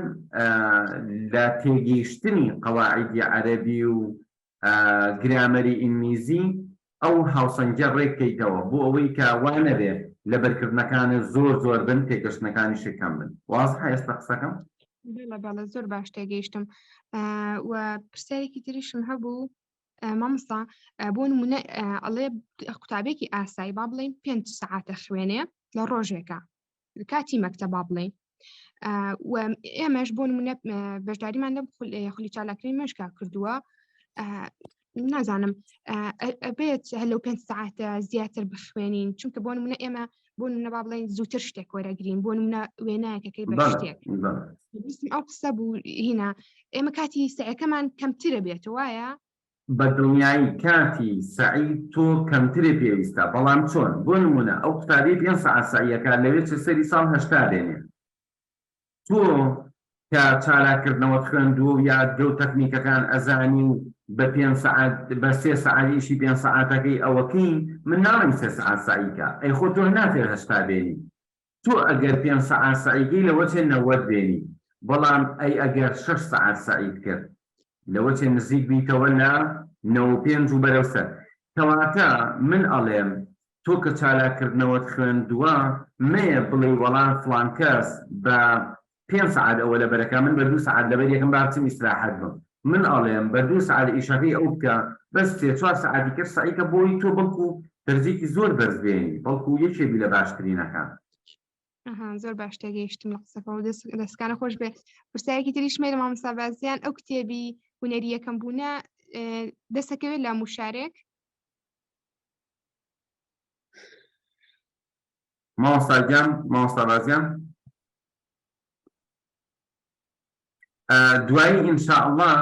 لە تێگەیشتنی قەواعیدی عەرەبی و گرامەری ئینگلیزی ئەو هاوسەنگیە ڕێک کەیتەوە بۆ ئەوەی کە وا نەبێ لەبەرکردنەکانت زۆر زۆر بن تێگەشتنەکانیشت کەم بن وازحە ئێستا قسەکەم؟ بەڵێ بەڵێ زۆر باش تێگەیشتم و پرسیارێکی تریشم هەبوو مامۆستا بۆ نمونە ئەڵێ قوتابێکی ئاسایی با بڵێین پێنج سەعاتە خوێنێ لە ڕۆژێکە کاتی مەکتەب با بڵێین و ئێمەش بۆ نمونە بەشداریمان لەم خولی چالاکردنی مێشکا کردووە نازانم ئەبێت هەر لەو پێنج سەعاتە زیاتر بخوێنین چونکە بۆ نمونە ئێمە بۆ نمونە با بڵێین زووتر شتێک وەرەگرین بۆ نمونە وێنایەکەکەی بە شتێک ئەو قسە بوو هینا ئێمە کاتی سەعەکەمان کەمترە بێت وایە بە دڵنیایی کاتی سەعی تۆ کەمترێ پێویستە بەڵام چۆن؟ بۆ نموونە ئەو قوتابیەی پێنج سەعات سەعی ئەکات لەوێ چ سەری ساڵ 80 دێنێ تۆ کە چالاککردنەوەت خوێندووە و یادگە و تەکنیکەکان ئەزانی و بە پێنج سەعات بە سێ سەعات ئیشی پێنج سەعاتەکەی ئەوەکەی من ناڵێم سێ سەعات سەعی کە ئەی خۆ تۆ ناتەوێ 80 بێنی تۆ ئەگەر پێنج سەعات سەعی کەی لەوەچێ 90 بێنی بەڵام ئەی ئەگەر شەش سەعات سەعیت کرد لەوەچێ نزیک بیتەوە لە 95 و بەرەو سەر کەواتە من ئەڵێم تۆ کە چالاککردنەوەت خوێندووە مەیە بڵێی وەڵا فڵان کەس بە پێنج سەعات ئەوە لەبەرەکا من بە دوو سەعات لەبەر یەکەم با بچم ئیسراحەت بم من ئەڵێم بە دوو سەعات ئیشەکەی ئەو بکە بەس سێ چوار سەعاتی کەش سەعی کە بۆی تۆ بەڵکو دەرجەیەکی زۆر بەرز بێنی بەڵکو یەکێ بی لە باشترینەکان. ئەها زۆر باش تێگەیشتم لە قسەکەەوە دەستکانە خۆش بێ پرسیارێکی تریش مەیلە مامۆستا بازیان ئەو کتێبی هونەری یەکەم بوونە دەسەکەوێت لە موشارێک مامۆستا گیان مامۆستا بازیان دوایی ئینشاءاللە.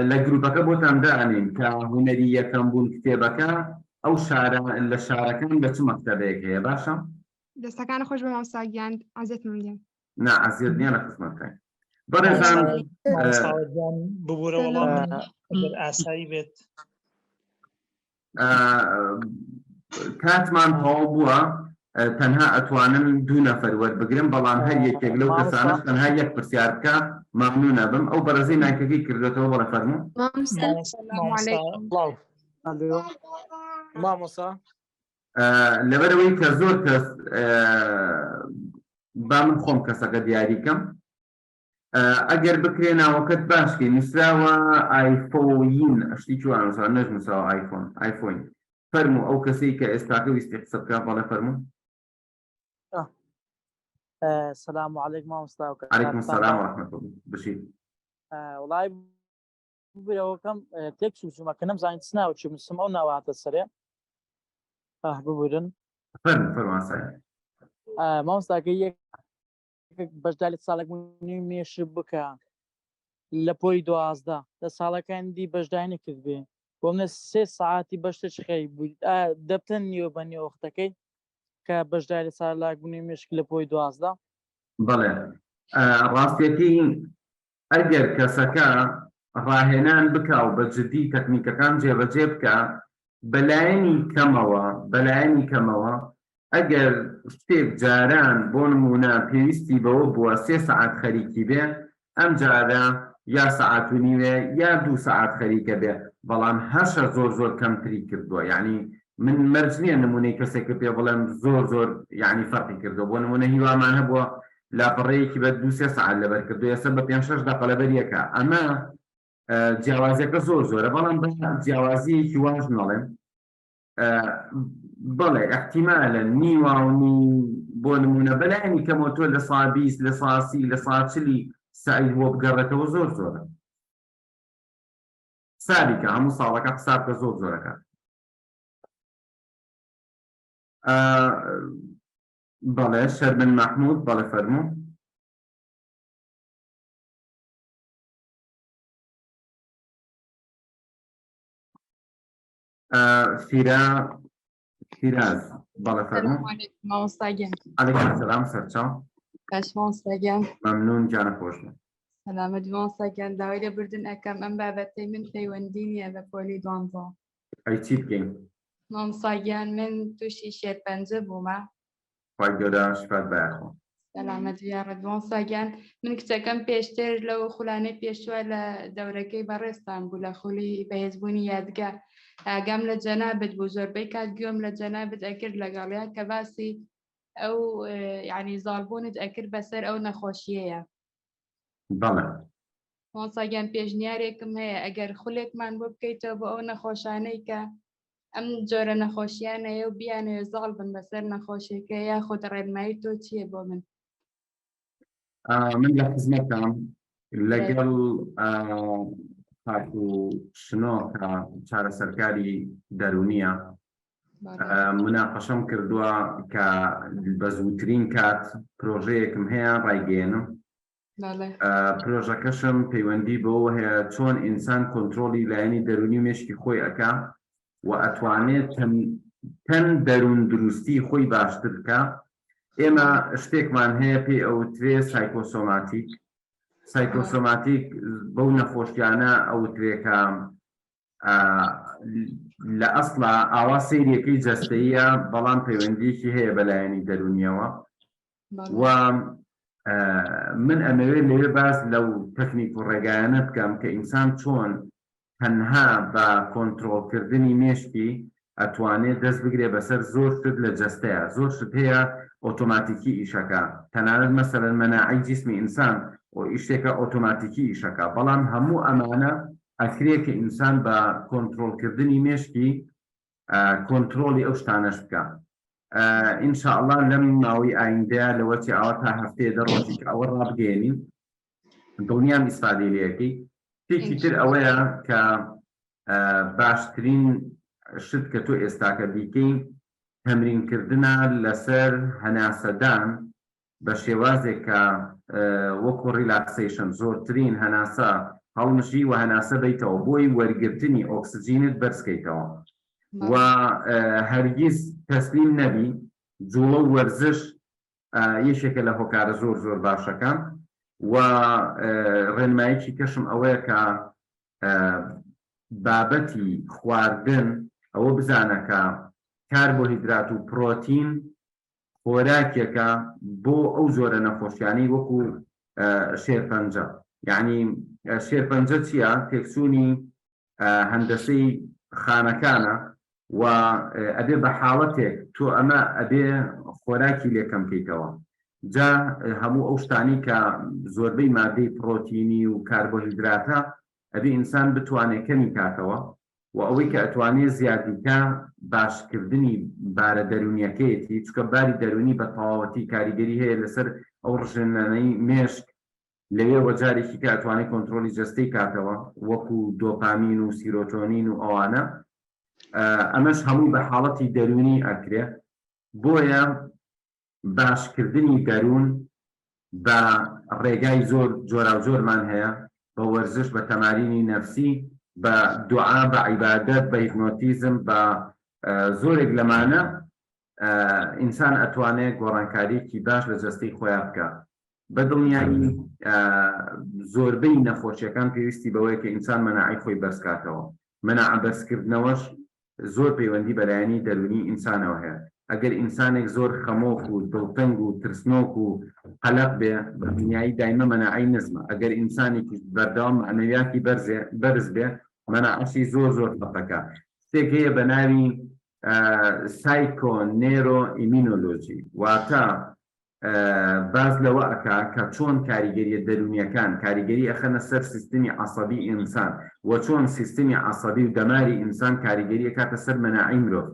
لە گروپەکە بۆتان دائەنێین کە هونەری یەکەم بوون کتێبەکە ئەو شارە لە شارەکان لە چ مەکتەبەیەک هەیە باشە؟ دەستەکانت خۆش بێ مامۆستا گیان عەزێتم گیان. نا عەزیەت نییە لە خزمەتتاین بەڕێزان. مامۆستا گیان ببورە وەڵام ئەگەر ئاسایی بێت. کاتمان تەواو بووە تەنها ئەتوانم دوو نەفەر وەربگرم بەڵام هەر یەکێک لەو کەسانەش تەنها یەک پرسیار بکە مەمنونە بم ئەو بەڕێزەی مایکەکەی کردوێتەوە بەڵێ فەرموو. مامۆستا لەبەرەوەی کە زۆر کەس با من خۆم کەسەکە دیاریکەم ئەگەر بکرێ ناوەکەت باشکەی نووسراوە ئایفۆین شتی چوان نووسراوە نەش نووسراوە ئایفۆن ئایفۆین فەرموو ئەو کەسەی کە ئێستاکە ویستی قسە بکە بەڵێ فەرموو. سلام علیکم مامۆستا علیکم السلام ورحمة الله بژی. وڵای ببرەوەکەم تێک چوومە کە نەمزانی چ ناوە چی بنووسم ئەو ناوە هاتە سەرێ ئاه ببورن. فەرموو فەرموو ئاسایە. مامۆستاکە یەک بەشداری چالاکبوونی مێشک بکە لە پۆلی 12 لە ساڵەکان دی بەشداری نەکردبێ بۆ منە سێ سەعاتی بەشتش خەریک بووی دەبتە نیوە بە نیوە وەختەکەی کە بەشداری چالاکبوونی مێشک لە پۆلی 12؟ بەڵێ ڕاستیەکەی ئەگەر کەسەکە ڕاهێنان بکا و بە جدی تەکنیکەکان جێبەجێ بکا بەلایەنی کەمەوە بەلایەنی کەمەوە ئەگەر شتێک جاران بۆ نموونە پێویستی بەوە بووە سێ سەعات خەریکی بێ ئەم جارە یا سەعات و نیوێ یا دوو سەعات خەریکە بێ بەڵام هەشە زۆر زۆر کەمتری کردووە یانی من مەرج نییە نموونەی کەسێکت پێ بڵێم زۆر زۆر یانی فەرقی کردووە بۆ نموونە هیوامان هەبووە لاپەڕەیەکی بە دوو سێ سەعات لەبەر کردووە ئێستا بە پێنج شەش دەقە لەبەر یەکە ئەمە جیاوازیەکە زۆر زۆرە بەڵام بە جیاوازیەکی واش نەڵێم بەڵێ احتیمالە نیواونی بۆ نمونە بەلایەنی کەمەوە تۆ لە سا 20 لە ساسی لە ساچلی سعید بۆ بگەڕێتەوە زۆر زۆرە حسابی کە هەموو ساڵەکە حساب کە زۆر زۆرەکە بەڵێ شەرمن مەحمود بەڵێ فەرموو. فیرا فیراز بەڵێ فەرموو. مامۆستا گیان. عەلەیکم سەلام سەرچاو. باش مامۆستا گیان. مەمنون گیانە خۆش بێ. سەلامەت مامۆستا گیان داوای لێبوردن ئەکەم ئەم بابەتەی من پەیوەندی نییە بە پۆلی دوانزە. ئەی چی بکەین؟ مامۆستا گیان من تووشی شێرپەنجە بوومە. خوای گەورە شفات بایەخۆ. سەلامەت بی یاڕەبی مامۆستا گیان من کچەکەم پێشتر لەو خولانەی پێشووە لە دەورەکەی بەڕێزتان بوو لە خولی بەهێزبوونی یادگە ئاگام لە جەنابت بوو زۆربەی کات گوێم لە جەنابت ئەکرد لەگەڵیا کە باسی ئەو یعنی زاڵبوونت ئەکرد بەسەر ئەو نەخۆشیەیە. بەڵێ. مامۆستا گیان پێشنیارێکم هەیە ئەگەر خولێکمان بۆ بکەیتەوە بۆ ئەو نەخۆشانەی کە ئەم جۆرە نەخۆشیان هەیە و بیانەوێ زاڵ بن بەسەر نەخۆشیەکە یاخود ڕێنمایی تۆ چییە بۆ من؟ من لە خزمەتام لەگەڵ خاتوو شنۆ کە چارەسەرکاری دەرونیە مناقەشەم کردووە کە بە زووترین کات پرۆژەیەکم هەیە ڕایگەیەنم پرۆژەکەشم پەیوەندی بەوە هەیە چۆن ئینسان کۆنترۆڵی لایەنی دەروونی و مێشکی خۆی ئەکا و ئەتوانێت تەن دەروون دروستی خۆی باشتر بکا ئێمە شتێکمان هەیە پێی ئەوترێ psychosomatic psychosomatic بەو نەخۆشیانە ئەوترێ کە لە ئەسڵا ئاوا سەیرێکەی جەستەیە بەڵام پەیوەندیەکی هەیە بە لایەنی دەروونیەوە و من ئەمەوێت لەوێ باس لەو تەکنیک و ڕێگایانە بکەم کە ئینسان چۆن تەنها بە کۆنترۆڵکردنی مێشکی ئەتوانێت دەست بگرێ بەسەر زۆر شت لە جەستەیا، زۆر شت هەیە ئۆتۆماتیکی ئیشەکا، تەنانەت مەسەلەن مەناعەی جیسمی ئینسان شتێکە ئۆتۆماتیکی ئیشەکا، بەڵام هەموو ئەمانە ئەکرێ کە ئینسان بە کۆنترۆڵکردنی مێشکی کۆنترۆڵی ئەو شتانەش بکا. ان شاء اللە لەم ماوەی ئایندەیا لەوەچێ ئاوا تا هەفتەیە دە ڕۆژی کە ئەوە ڕابگەیەنین دڵنیام ئیسفادەی لێ ئەکەی. شتێکی تر ئەوەیە کە باشترین شت کە تۆ ئێستاکە بیکەی تەمرین کردنە لەسەر هەناسەدان بە شێوازێک کە وەکو relaxation زۆرترین هەناسە. هەڵمژی و هەناسە بەیتەوە بۆی وەرگرتنی ئۆکسجینت بەرزکەیتەوە و هەرگیز تەسلیم نەبی. جوڵە و وەرزش یەکێکە لە هۆکارە زۆر زۆر باشەکان و ڕێنماییکی کەشم ئەوەیە کە بابەتی خواردن ئەوە بزانە کە کاربۆهیدرات و پرۆتین خۆراکێکە بۆ ئەو جۆرە نەخۆشیانەی وەکو شێرپەنجە یعنی شێرپەنجە چییە؟ تێکچوونی هەندەسەی خانەکانە و ئەبێ بە حاڵەتێک تۆ ئەمە ئەبێ خۆراکی لێ کەم کەیتەوە جا هەموو ئەو شتانی کە زۆربەی مادەی پڕۆتینی و کاربۆهیدراتە ئەبێ ئینسان بتوانێ کەمی کاتەوە و ئەوەی کە ئەتوانێ زیادی کا باشکردنی بارە دەروونیەکەیەتی چونکە باری دەروونی بە تەواوەتی کاریگەری هەیە لەسەر ئەو ڕژێنانەی مێشک لەوێوە جارێکی کە ئەتوانێت کۆنترۆلی جەستەی کاتەوە وەکو دۆپامین و سیرۆتۆنین و ئەوانە ئەمەش هەمووی بە حاڵەتی دەروونی ئەکرێ بۆیە باشکردنی دەروون بە ڕێگای زۆر جۆراوجۆرمان هەیە بە وەرزش بە تەمارینی نەفسی بە دوعا بە عیبادەت بە هیپنۆتیزم بە زۆرێک لەمانە ئینسان ئەتوانێت گۆڕانکاریەکی باش لە جەستەی خۆیان بکە بە دڵنیایی زۆربەی نەخۆشیەکان پێویستی بەوەیە کە ئینسان مەناعەی خۆی بەرزکاتەوە، مەناعە بەرزکردنەوەش زۆر پەیوەندی بە لایەنی دەروونی ئینسانەوە هەیە، ئەگەر ئینسانێک زۆر خەمۆک و دڵتەنگ و ترسنۆک و قەلەق بێ بە دڵنیایی دایمە مەناعەی نزمە، ئەگەر ئینسانێکیش بەردەوام مەعنەویاتی بەرزێ بەرز بێ مەناعەشی زۆر زۆر تەقەکە. شتێک هەیە بە ناوی سایکۆ نێرۆ ئیمینۆلۆجی واتە باس لەوە ئەکا کە چۆن کاریگەریە دەروونیەکان کاریگەری ئەخەنە سەر سیستمی عەسەبی ئینسان و چۆن سیستمی عەسەبی و دەماری ئینسان کاریگەری ئەکاتە سەر مەناعەی مرۆڤ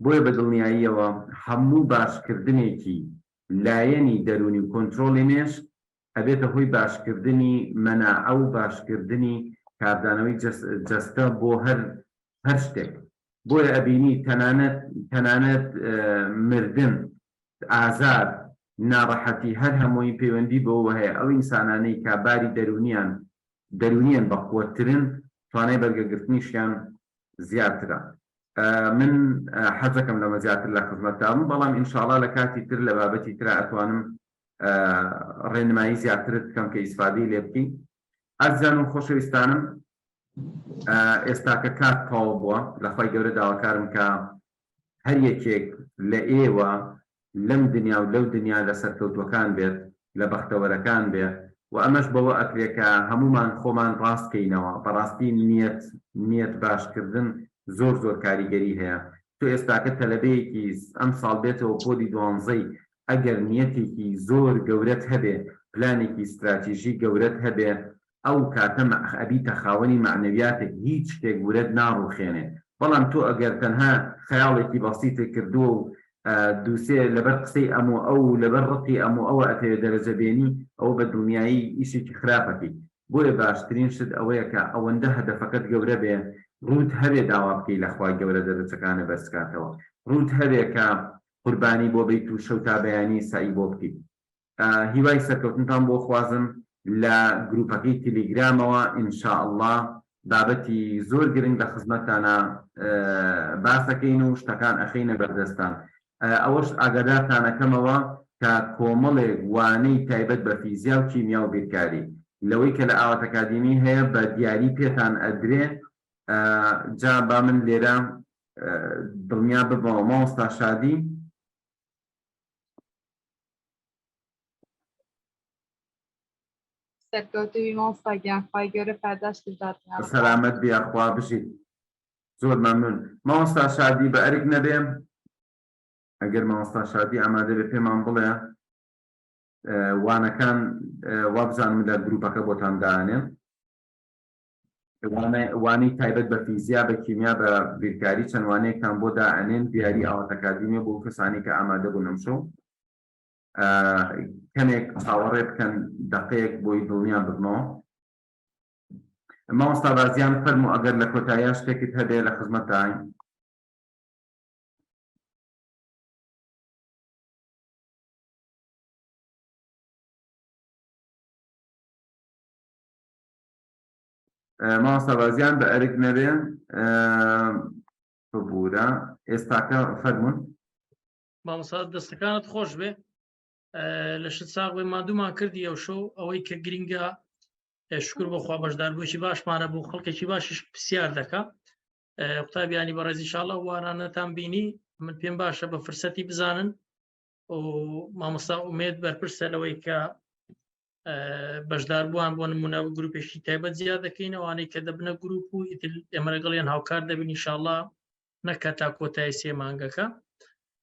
بۆیە بە دڵنیاییەوە هەموو باشکردنێکی لایەنی دەروونی و کۆنترۆڵی مێشک ئەبێتە هۆی باشکردنی مەناعە و باشکردنی کاردانەوەی جەستە بۆ هەر هەر شتێک بۆیە ئەبینی تەنانەت تەنانەت مردن ئازار، ناڕەحەتی هەر هەمووی پەیوەندی بەوەوە هەیە ئەو ئینسانانەی کە باری دەروونیان دەروونیان بەقوەتترن توانای بەرگەگرتنیشیان زیاترە. من حەزەکەم لەمە زیاتر لە خزمەتتا بم بەڵام ئینشاڵا لە کاتی تر لە بابەتی ترا ئەتوانم ڕێنمایی زیاترت بکەم کە ئیسفادەی لێ بکەی. ئازیزان و خۆشەویستانم ئێستاکە کات تەواو بووە لە خوای گەورە داواکارم کە هەر یەکێک لە ئێوە لەم دنیا و لەو دنیا لە سەرکەوتوەکان بێت، لە بەختەوەرەکان بێ و ئەمەش بەوە ئەکرێ کە هەموومان خۆمان ڕاست کەینەوە، بەڕاستی نیەت نیەت باش کردن زۆر زۆر کاریگەری هەیە، تۆ ئێستاکە تەلەبەیەکی ئەمساڵ بێتەوە پۆلی دوانزەی ئەگەر نیەتێکی زۆر گەورەت هەبێ، پلانێکی ستراتیژی گەورەت هەبێ، ئەو کاتە ئەبیتە خاوەنی مەعنەویاتێک هیچ شتێک ورەت ناڕوخێنێ بەڵام تۆ ئەگەر تەنها خەیاڵێکی بەسیتت کردووە و دووسێ لەبەر قسەی ئەم و ئەو و لەبەر ڕقی ئەم و ئەوە ئەتەوێ دەرەجە بێنی ئەوە بە دڵنیایی ئیشێکی خراپەکەی بۆیە باشترین شت ئەوەیە کە ئەوەندە هەدەفەکەت گەورە بێ ڕووت هەبێ داوا بکەی لە خوای گەورە دەرەجەکانت بەرزکاتەوە ڕووت هەبێ کە قوربانی بۆ بیت و شەو تا بەیانی سەعی بۆ بکەیت هیوای سەرکەوتنتان بۆ خوازم لە گروپەکەی تلیگرامەوە ان شاء اللە بابەتی زۆر گرنگ لە خزمەتتانا باسەکەین و شتەکان ئەخەینە بەردەستان ئەوەش ئاگادارتان ئەکەمەوە کە کۆمەڵێک وانەی تایبەت بە فیزیا و کیمیا و بیرکاری لەوەی کە لە ئاوات ئەکادیمی هەیە بە دیاری پێتان ئەدرێ جا با من لێرە دڵنیا ببمەوە مامۆستا شادی سەرکەوتووی مامۆستا گیان خوای گەورە پاداشتت بداتەوە. سەلامەت بی یاخوا بژیت زۆر مەمنون مامۆستا شادی بە ئەرک نەبێ ئەگەر مامۆستا شادی ئامادە بێ پێمان بڵێ وانەکان وابزانم لە گروپەکە بۆتان دانێن وانەی تایبەت بە فیزیا بە کیمیا بە بیرکاری چەند وانەیەکتان بۆ دائەنێن دیاری ئاوات ئەکادیمیە بۆ کەسانی کە ئامادە بوون ئەمشەو کەمێک چاوەڕێ بکەن دەقەیەک بۆی دڵنیا ببمەوە مامۆستا بازیان فەرموو ئەگەر لە کۆتاییا شتێکت هەبێ لە خزمەتتاین. مامۆستا بازیان بە ئەرک نەبێ ببوورە ئێستاکە فەرمونون. مامۆستا دەستەکانت خۆش بێ لەشت ساغ بێ مادومان کردی ئەو شەو ئەوەی کە گرنگە شکر بۆ خوا بەشداربووی باشمانە بوو خەڵکێکی باشیش پرسیار دەکا قوتابیانی بەڕێز ئینشاءاللە وانانەتان بینی من پێم باشە بە فرسەتی بزانن و مامۆستا ئومێد بەرپرسە لەوەی کە بەشداربووان بۆ نمونە گروپێکی تایبەت زیاد دەکەین ئەوانەی کە دەبنە گروپ و ئیتر ئێمە لەگەڵیان هاوکار دەبین ئینشاءاللە نەکە تا کۆتایی سێ مانگەکە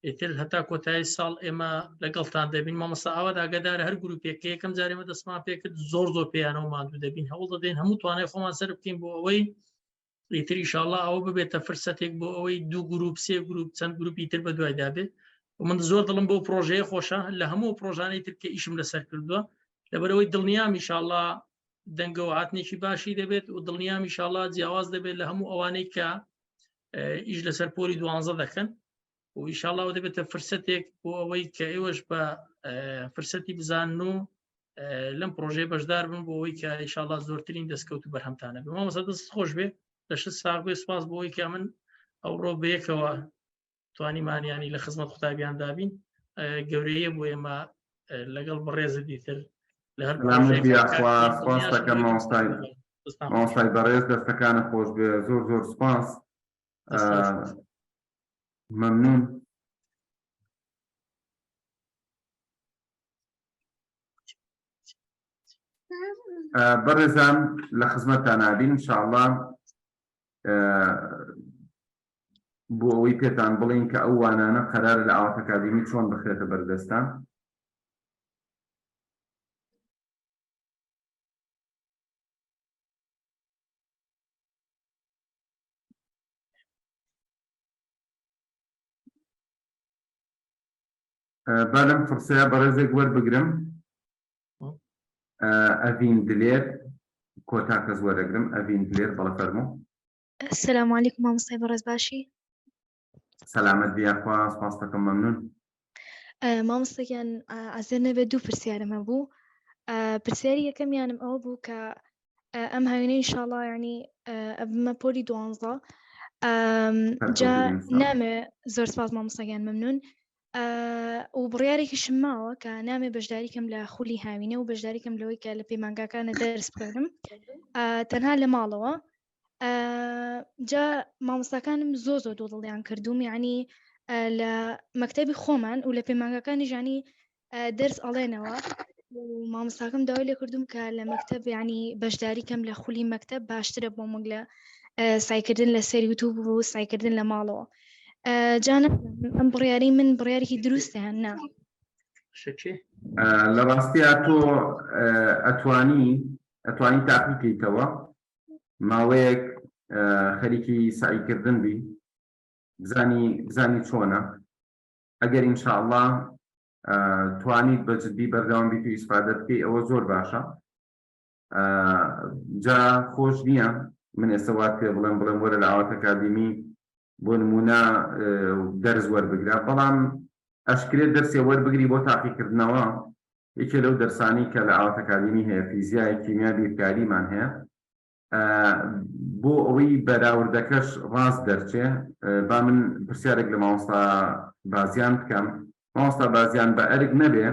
ئیتر هەتا کۆتایی ساڵ ئێمە لەگەڵتان دەبین مامۆستا ئاوات ئاگادارە هەر گروپێک کە یەکەم جار ئێمە دەستمان پێکرد زۆر زۆر پێیانەوە ماندوو دەبین هەوڵ دەدەین هەموو توانای خۆمان سەر بکەین بۆ ئەوەی ئیتر ئیشاڵا ئەوە ببێتە فرسەتێک بۆ ئەوەی دوو گروپ سێ گروپ چەند گروپی تر بە دوایدا بێت و من زۆر دڵم بۆ پرۆژەیە خۆشە لە هەموو پرۆژانەی تر کە ئیشم لەسەر کردووە لەبەرەوەی دڵنیام ئیشاڵا دەنگەوە هاتنێکی باشی دەبێت و دڵنیام ئیشاڵا جیاواز دەبێت لە هەموو ئەوانەی کە ئیش لەسەر پۆلی دوانزە دەکەن و ئیشاڵاوە دەبێتە فرسەتێک بۆ ئەوەی کە ئێوەش بە فرسەتی بزانن و لەم پرۆژەیە بەشدار بن بۆ ئەوەی کە ئیشاڵا زۆرترین دەستکەوت و بەرهەمتانە بێ مامۆستا دەست خۆش بێ لەشت ساغ بێ سپاس بۆ ئەوەی کە من ئەوڕۆ بەیەکەوە توانیمانیانی لە خزمەت قوتابیان دابین گەورەیە بۆ ئێمە لەگەڵ بەڕێزە دیتر لە هەر سپاس دەکەم مامۆستای مامۆستای بەڕێز دەستەکانە خۆش بێ زۆر زۆر سپاس مەمنون. بەڕێزان لە خزمەتتان نابین انشاءاللە بۆ ئەوەی پێتان بڵین کە ئەو وانانە قەرارە لە ئاوات ئەکادیمی چۆن بخرێتە بەردەستان. با لەم فرسەیە بەڕێزێک وەربگرم ئەڤین دلێر کۆتا کەس وەرەگرم ئەڤین دلێر بەڵێ فەرموو. السلام علیکم مامۆستای بەڕێز باشی؟ سەلامەت بی یاخوا سپاست دەکەم مەمنون. مامۆستا گیان عەزێت نەبێت دوو پرسیارم هەبوو پرسیاری یەکەمیانم ئەوە بوو کە ئەم هاوینە ئینشاڵا یعنی ئەبمە پۆلی دوانزە جا نامێ زۆر سپاس مامۆستا گیان مەمنون و بڕیارێکیشم ماوە کە نامێ بەشداری کەم لە خولی هاوینە و بەشداری کەم لەوەی کە لە پەیمانگاکانە دەرس بخوێنم تەنها لە ماڵەوە جا مامۆستاکانم زۆر زۆر دوودڵیان کردوم یعنی لە مەکتتەبی خۆمان و لە پەیمانگاکانی ژانی دەرس ئەڵێنەوە مامۆستاکەم داوای لێ کردوم کە لە مەکتب ینی بەشداری کەم لە خولی مەکتب باشترە بۆ مەگ لە سایکردن لە سەر یوتوب و سایکردن لە ماڵەوە جانە ئەم بڕیاری من بڕیارێکی دروستە نا لە ڕاستیا تۆ ئەتوانی ئەتوانی تاقیکەیتەوە ماوەیەک خەریکی سەعیکردن بی بزانی بزانی چۆنە ئەگەر ئینشاءاللە توانیت بە جدی بەردەوام بیت و ئیسفادە بکەی ئەوە زۆر باشە جا خۆش نییە من ئێستا وات پێ بڵێم بڵێم وەرە لە ئاوات ئەکادیمی بۆ نمونە دەرس وەربگرە بەڵام ئەشکرێت دەرسێ وەربگری بۆ تاقیکردنەوە یەکێ لەو دەرسانی کە لە ئاوات ئەکادیمی هەیە فیزیای کیمیا بیرکاریمان هەیە بۆ ئەوەی بەراوردەکەش ڕاست دەرچێ با من پرسیارێک لە مامۆستا بازیان بکەم مامۆستا بازیان بە ئەرک نەبێ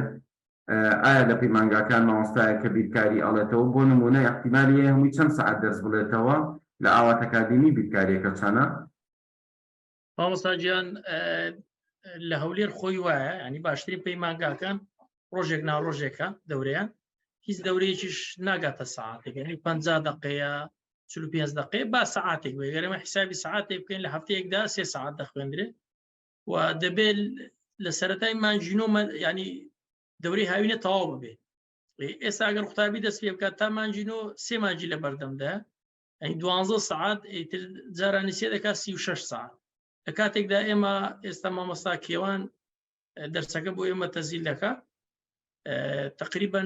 ئایا لە پەیمانگاکان مامۆستایە کە بیرکاری ئەڵێتەوە بۆ نمونە احتیمالی هەیە هەمووی چەند سەعات دەرس بڵێتەوە لە ئاوات ئەکادیمی بیرکاریەکە چەنە؟ مامۆستا گیان لە هەولێر خۆی وایە ینی باشترین پەیمانگاکان ڕۆژێک ناڕۆژێکە دەورەیان هیچ دەورەیەکیش ناگاتە ساعتێک ینی پ دقەیە 45 دقەیە با سەعاتێک بێ گەرمە حیسابی سەعاتێک بکەین لە هەفتەیەکدا سێ سەعات دەخوێندرێت و دەبێت لە سەتای مانجینۆ ینی دەورەی هاوینە تەواو ببێ ئێستا ئەگەر قوتابی دەست پێ بکات تا مانجینۆ سێ مانجی لە بەردەمدا ئەی دوانزە سەعات ئیتر جارانی سێ دەکات 36 سەعات لە کاتێکدا ئێمە ئێستا مامۆستا کێوان دەرسەکە بۆ ئێمە تەزیل دەکا تقریبا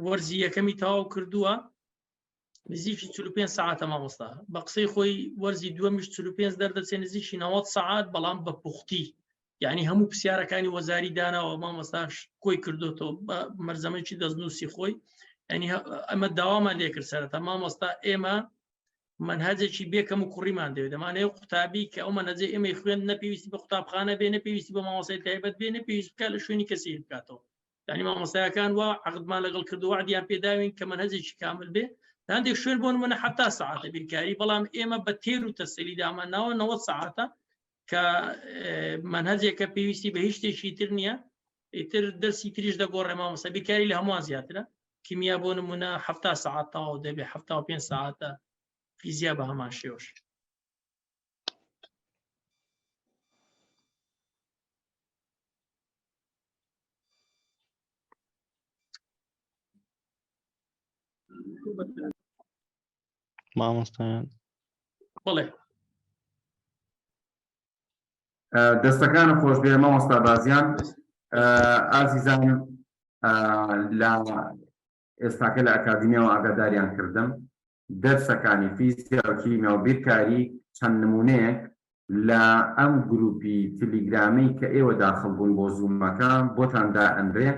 وەرزی یەکەمی تەواو کردووە نزیکی 45 ساعتە مامۆستا بە قسەی خۆی وەرزی دووەمیش 45 دەردەچێ نزیکی 90 ساعت بەڵام بە پوختی یعنی هەموو پرسیارەکانی وەزاری داناوە مامۆستاش کۆی کردوتەوە بە مەرزەمەکی دەستنووسی خۆی ینی ئەمە داوامان لێکرد سەرەتا مامۆستا ئێمە مەنهەجێکی بێ کەم و کوڕیمان دەوێت دەمانەوێت قوتابی کە ئەو مەنهەجەی ئێمەی خوێند نە پێویستی بە قوتابخانە بێ نە پێویستی بە مامۆستای تایبەت بێ نە پێویست بکات لە شوێنی کەسی بکاتەوە یعنی مامۆستایەکان وا عەقدمان لەگەڵ کردو وعدیان پێداوین کە مەنهەجێکی کامل بێ لە هەندێک شوێن بۆ نمونە 70 سەعاتە بیرکاری بەڵام ئێمە بە تێر و تەسەلی دامان ناوە 90 سەعاتە کە مەنهەجێکە پێویستی بە هیچ شتێکی تر نییە ئیتر دەرسی تریش دەگۆڕێ مامۆستا بیرکاری لە هەمووان زیاترە کیمیا بۆ نمونە 70 سەعات تەواو دەبێ 75 سەعاتە فیزیا بە هەمان شێوەش. مامۆستایان بڵێ دەستەکانت خۆش بێ مامۆستا بازیان ئازیزان لە ئێستاکە لە ئەکادیمیاوە ئاگاداریان کردم دەرسەکانی فیزیا و کیمیا و بیرکاری چەند نمونەیەک لە ئەم گروپی تلیگرامی کە ئێوە داخل بوون بۆ زوومەکە بۆتان دائەنرێ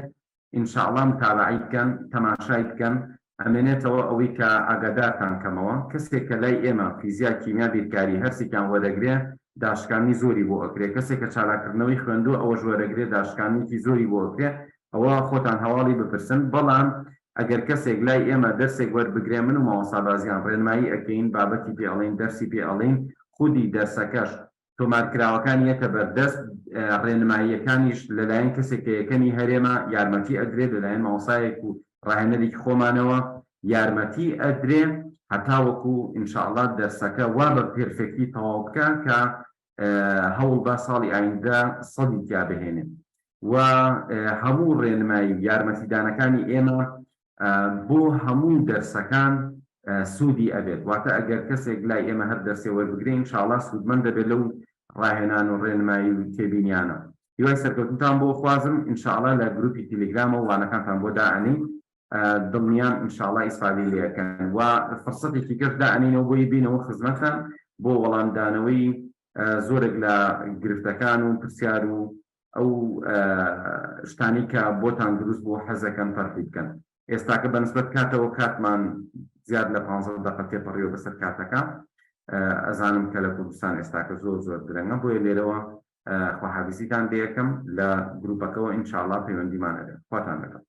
ان شاء اللە متابەعەی بکەن تەماشای بکەن ئەمێنێتەوە ئەوەی کە ئاگادارتان کەمەوە کەسێک کە لای ئێمە فیزیا کیمیا بیرکاری هەرسێکیان وەرەگرێ داشکاندنی زۆری بۆ ئەکرێ کەسێک کە چالاککردنەوەی خوێندووە ئەوەش وەرەگرێ داشکاندنێکی زۆری بۆ ئەکرێ ئەوە خۆتان هەواڵی بپرسن بەڵام ئەگەر کەسێک لای ئێمە دەرسێک وەربگرێ من و مامۆستا بازیان ڕێنمایی ئەکەین بابەتی پێ ئەڵێین دەرسی پێ ئەڵێین خودی دەرسەکەش تۆمارکراوەکان یەتە بەردەست، ڕێنماییەکانیش لەلایەن کەسێک کە یەکەمی هەرێمە یارمەتی ئەدرێت، لەلایەن مامۆستایەک و ڕاهێنەرێکی خۆمانەوە یارمەتی ئەدرێ هەتاوەکو ان شاء اللە دەرسەکە وا بە perfect ی تەواو بکا کە هەوڵبا ساڵی ئایندە سەدی تیا بهێنێ و هەموو ڕێنمایی و یارمەتیدانەکانی ئێمە بۆ هەموو دەرسەکان سوودی ئەبێت واتە ئەگەر کەسێک لای ئێمە هەر دەرسێ وەربگرێ ان شاء اللە سوودمەند دەبێت لەو ڕاهێنان و ڕێنمایی و تێبینیانە هیوای سەرکەوتنتان بۆ خوازم ان شاء اللە لە گروپی تیلیگرامەوە وانەکانتان بۆ دائەنێین دڵنیام ان شاء اللە ئیسفادەی لێ ئەکەن و فرسەتێکی کەش دائەنێینەوە بۆی بینەوە خزمەتتان بۆ وەڵامدانەوەی زۆرێک لە گرفتەکان و پرسیار و ئەو شتانەی کە بۆتان دروست بوو حەزەکەن تەرحی بکەن. ئێستاکە بە نسبەت کاتەوە کاتمان زیاد لە پانزە دەقە تێپەڕیوە بەسەر کاتەکە. ئەزانم کە لە کوردستان ئێستاکە زۆر زۆر درەنگە بۆیە لێرەوە خواحافیزیتان لێ ئەکەم لە گروپەکەوە ئینشاڵا پەیوەندیمان ئەبێت. خواتان لەگەڵ.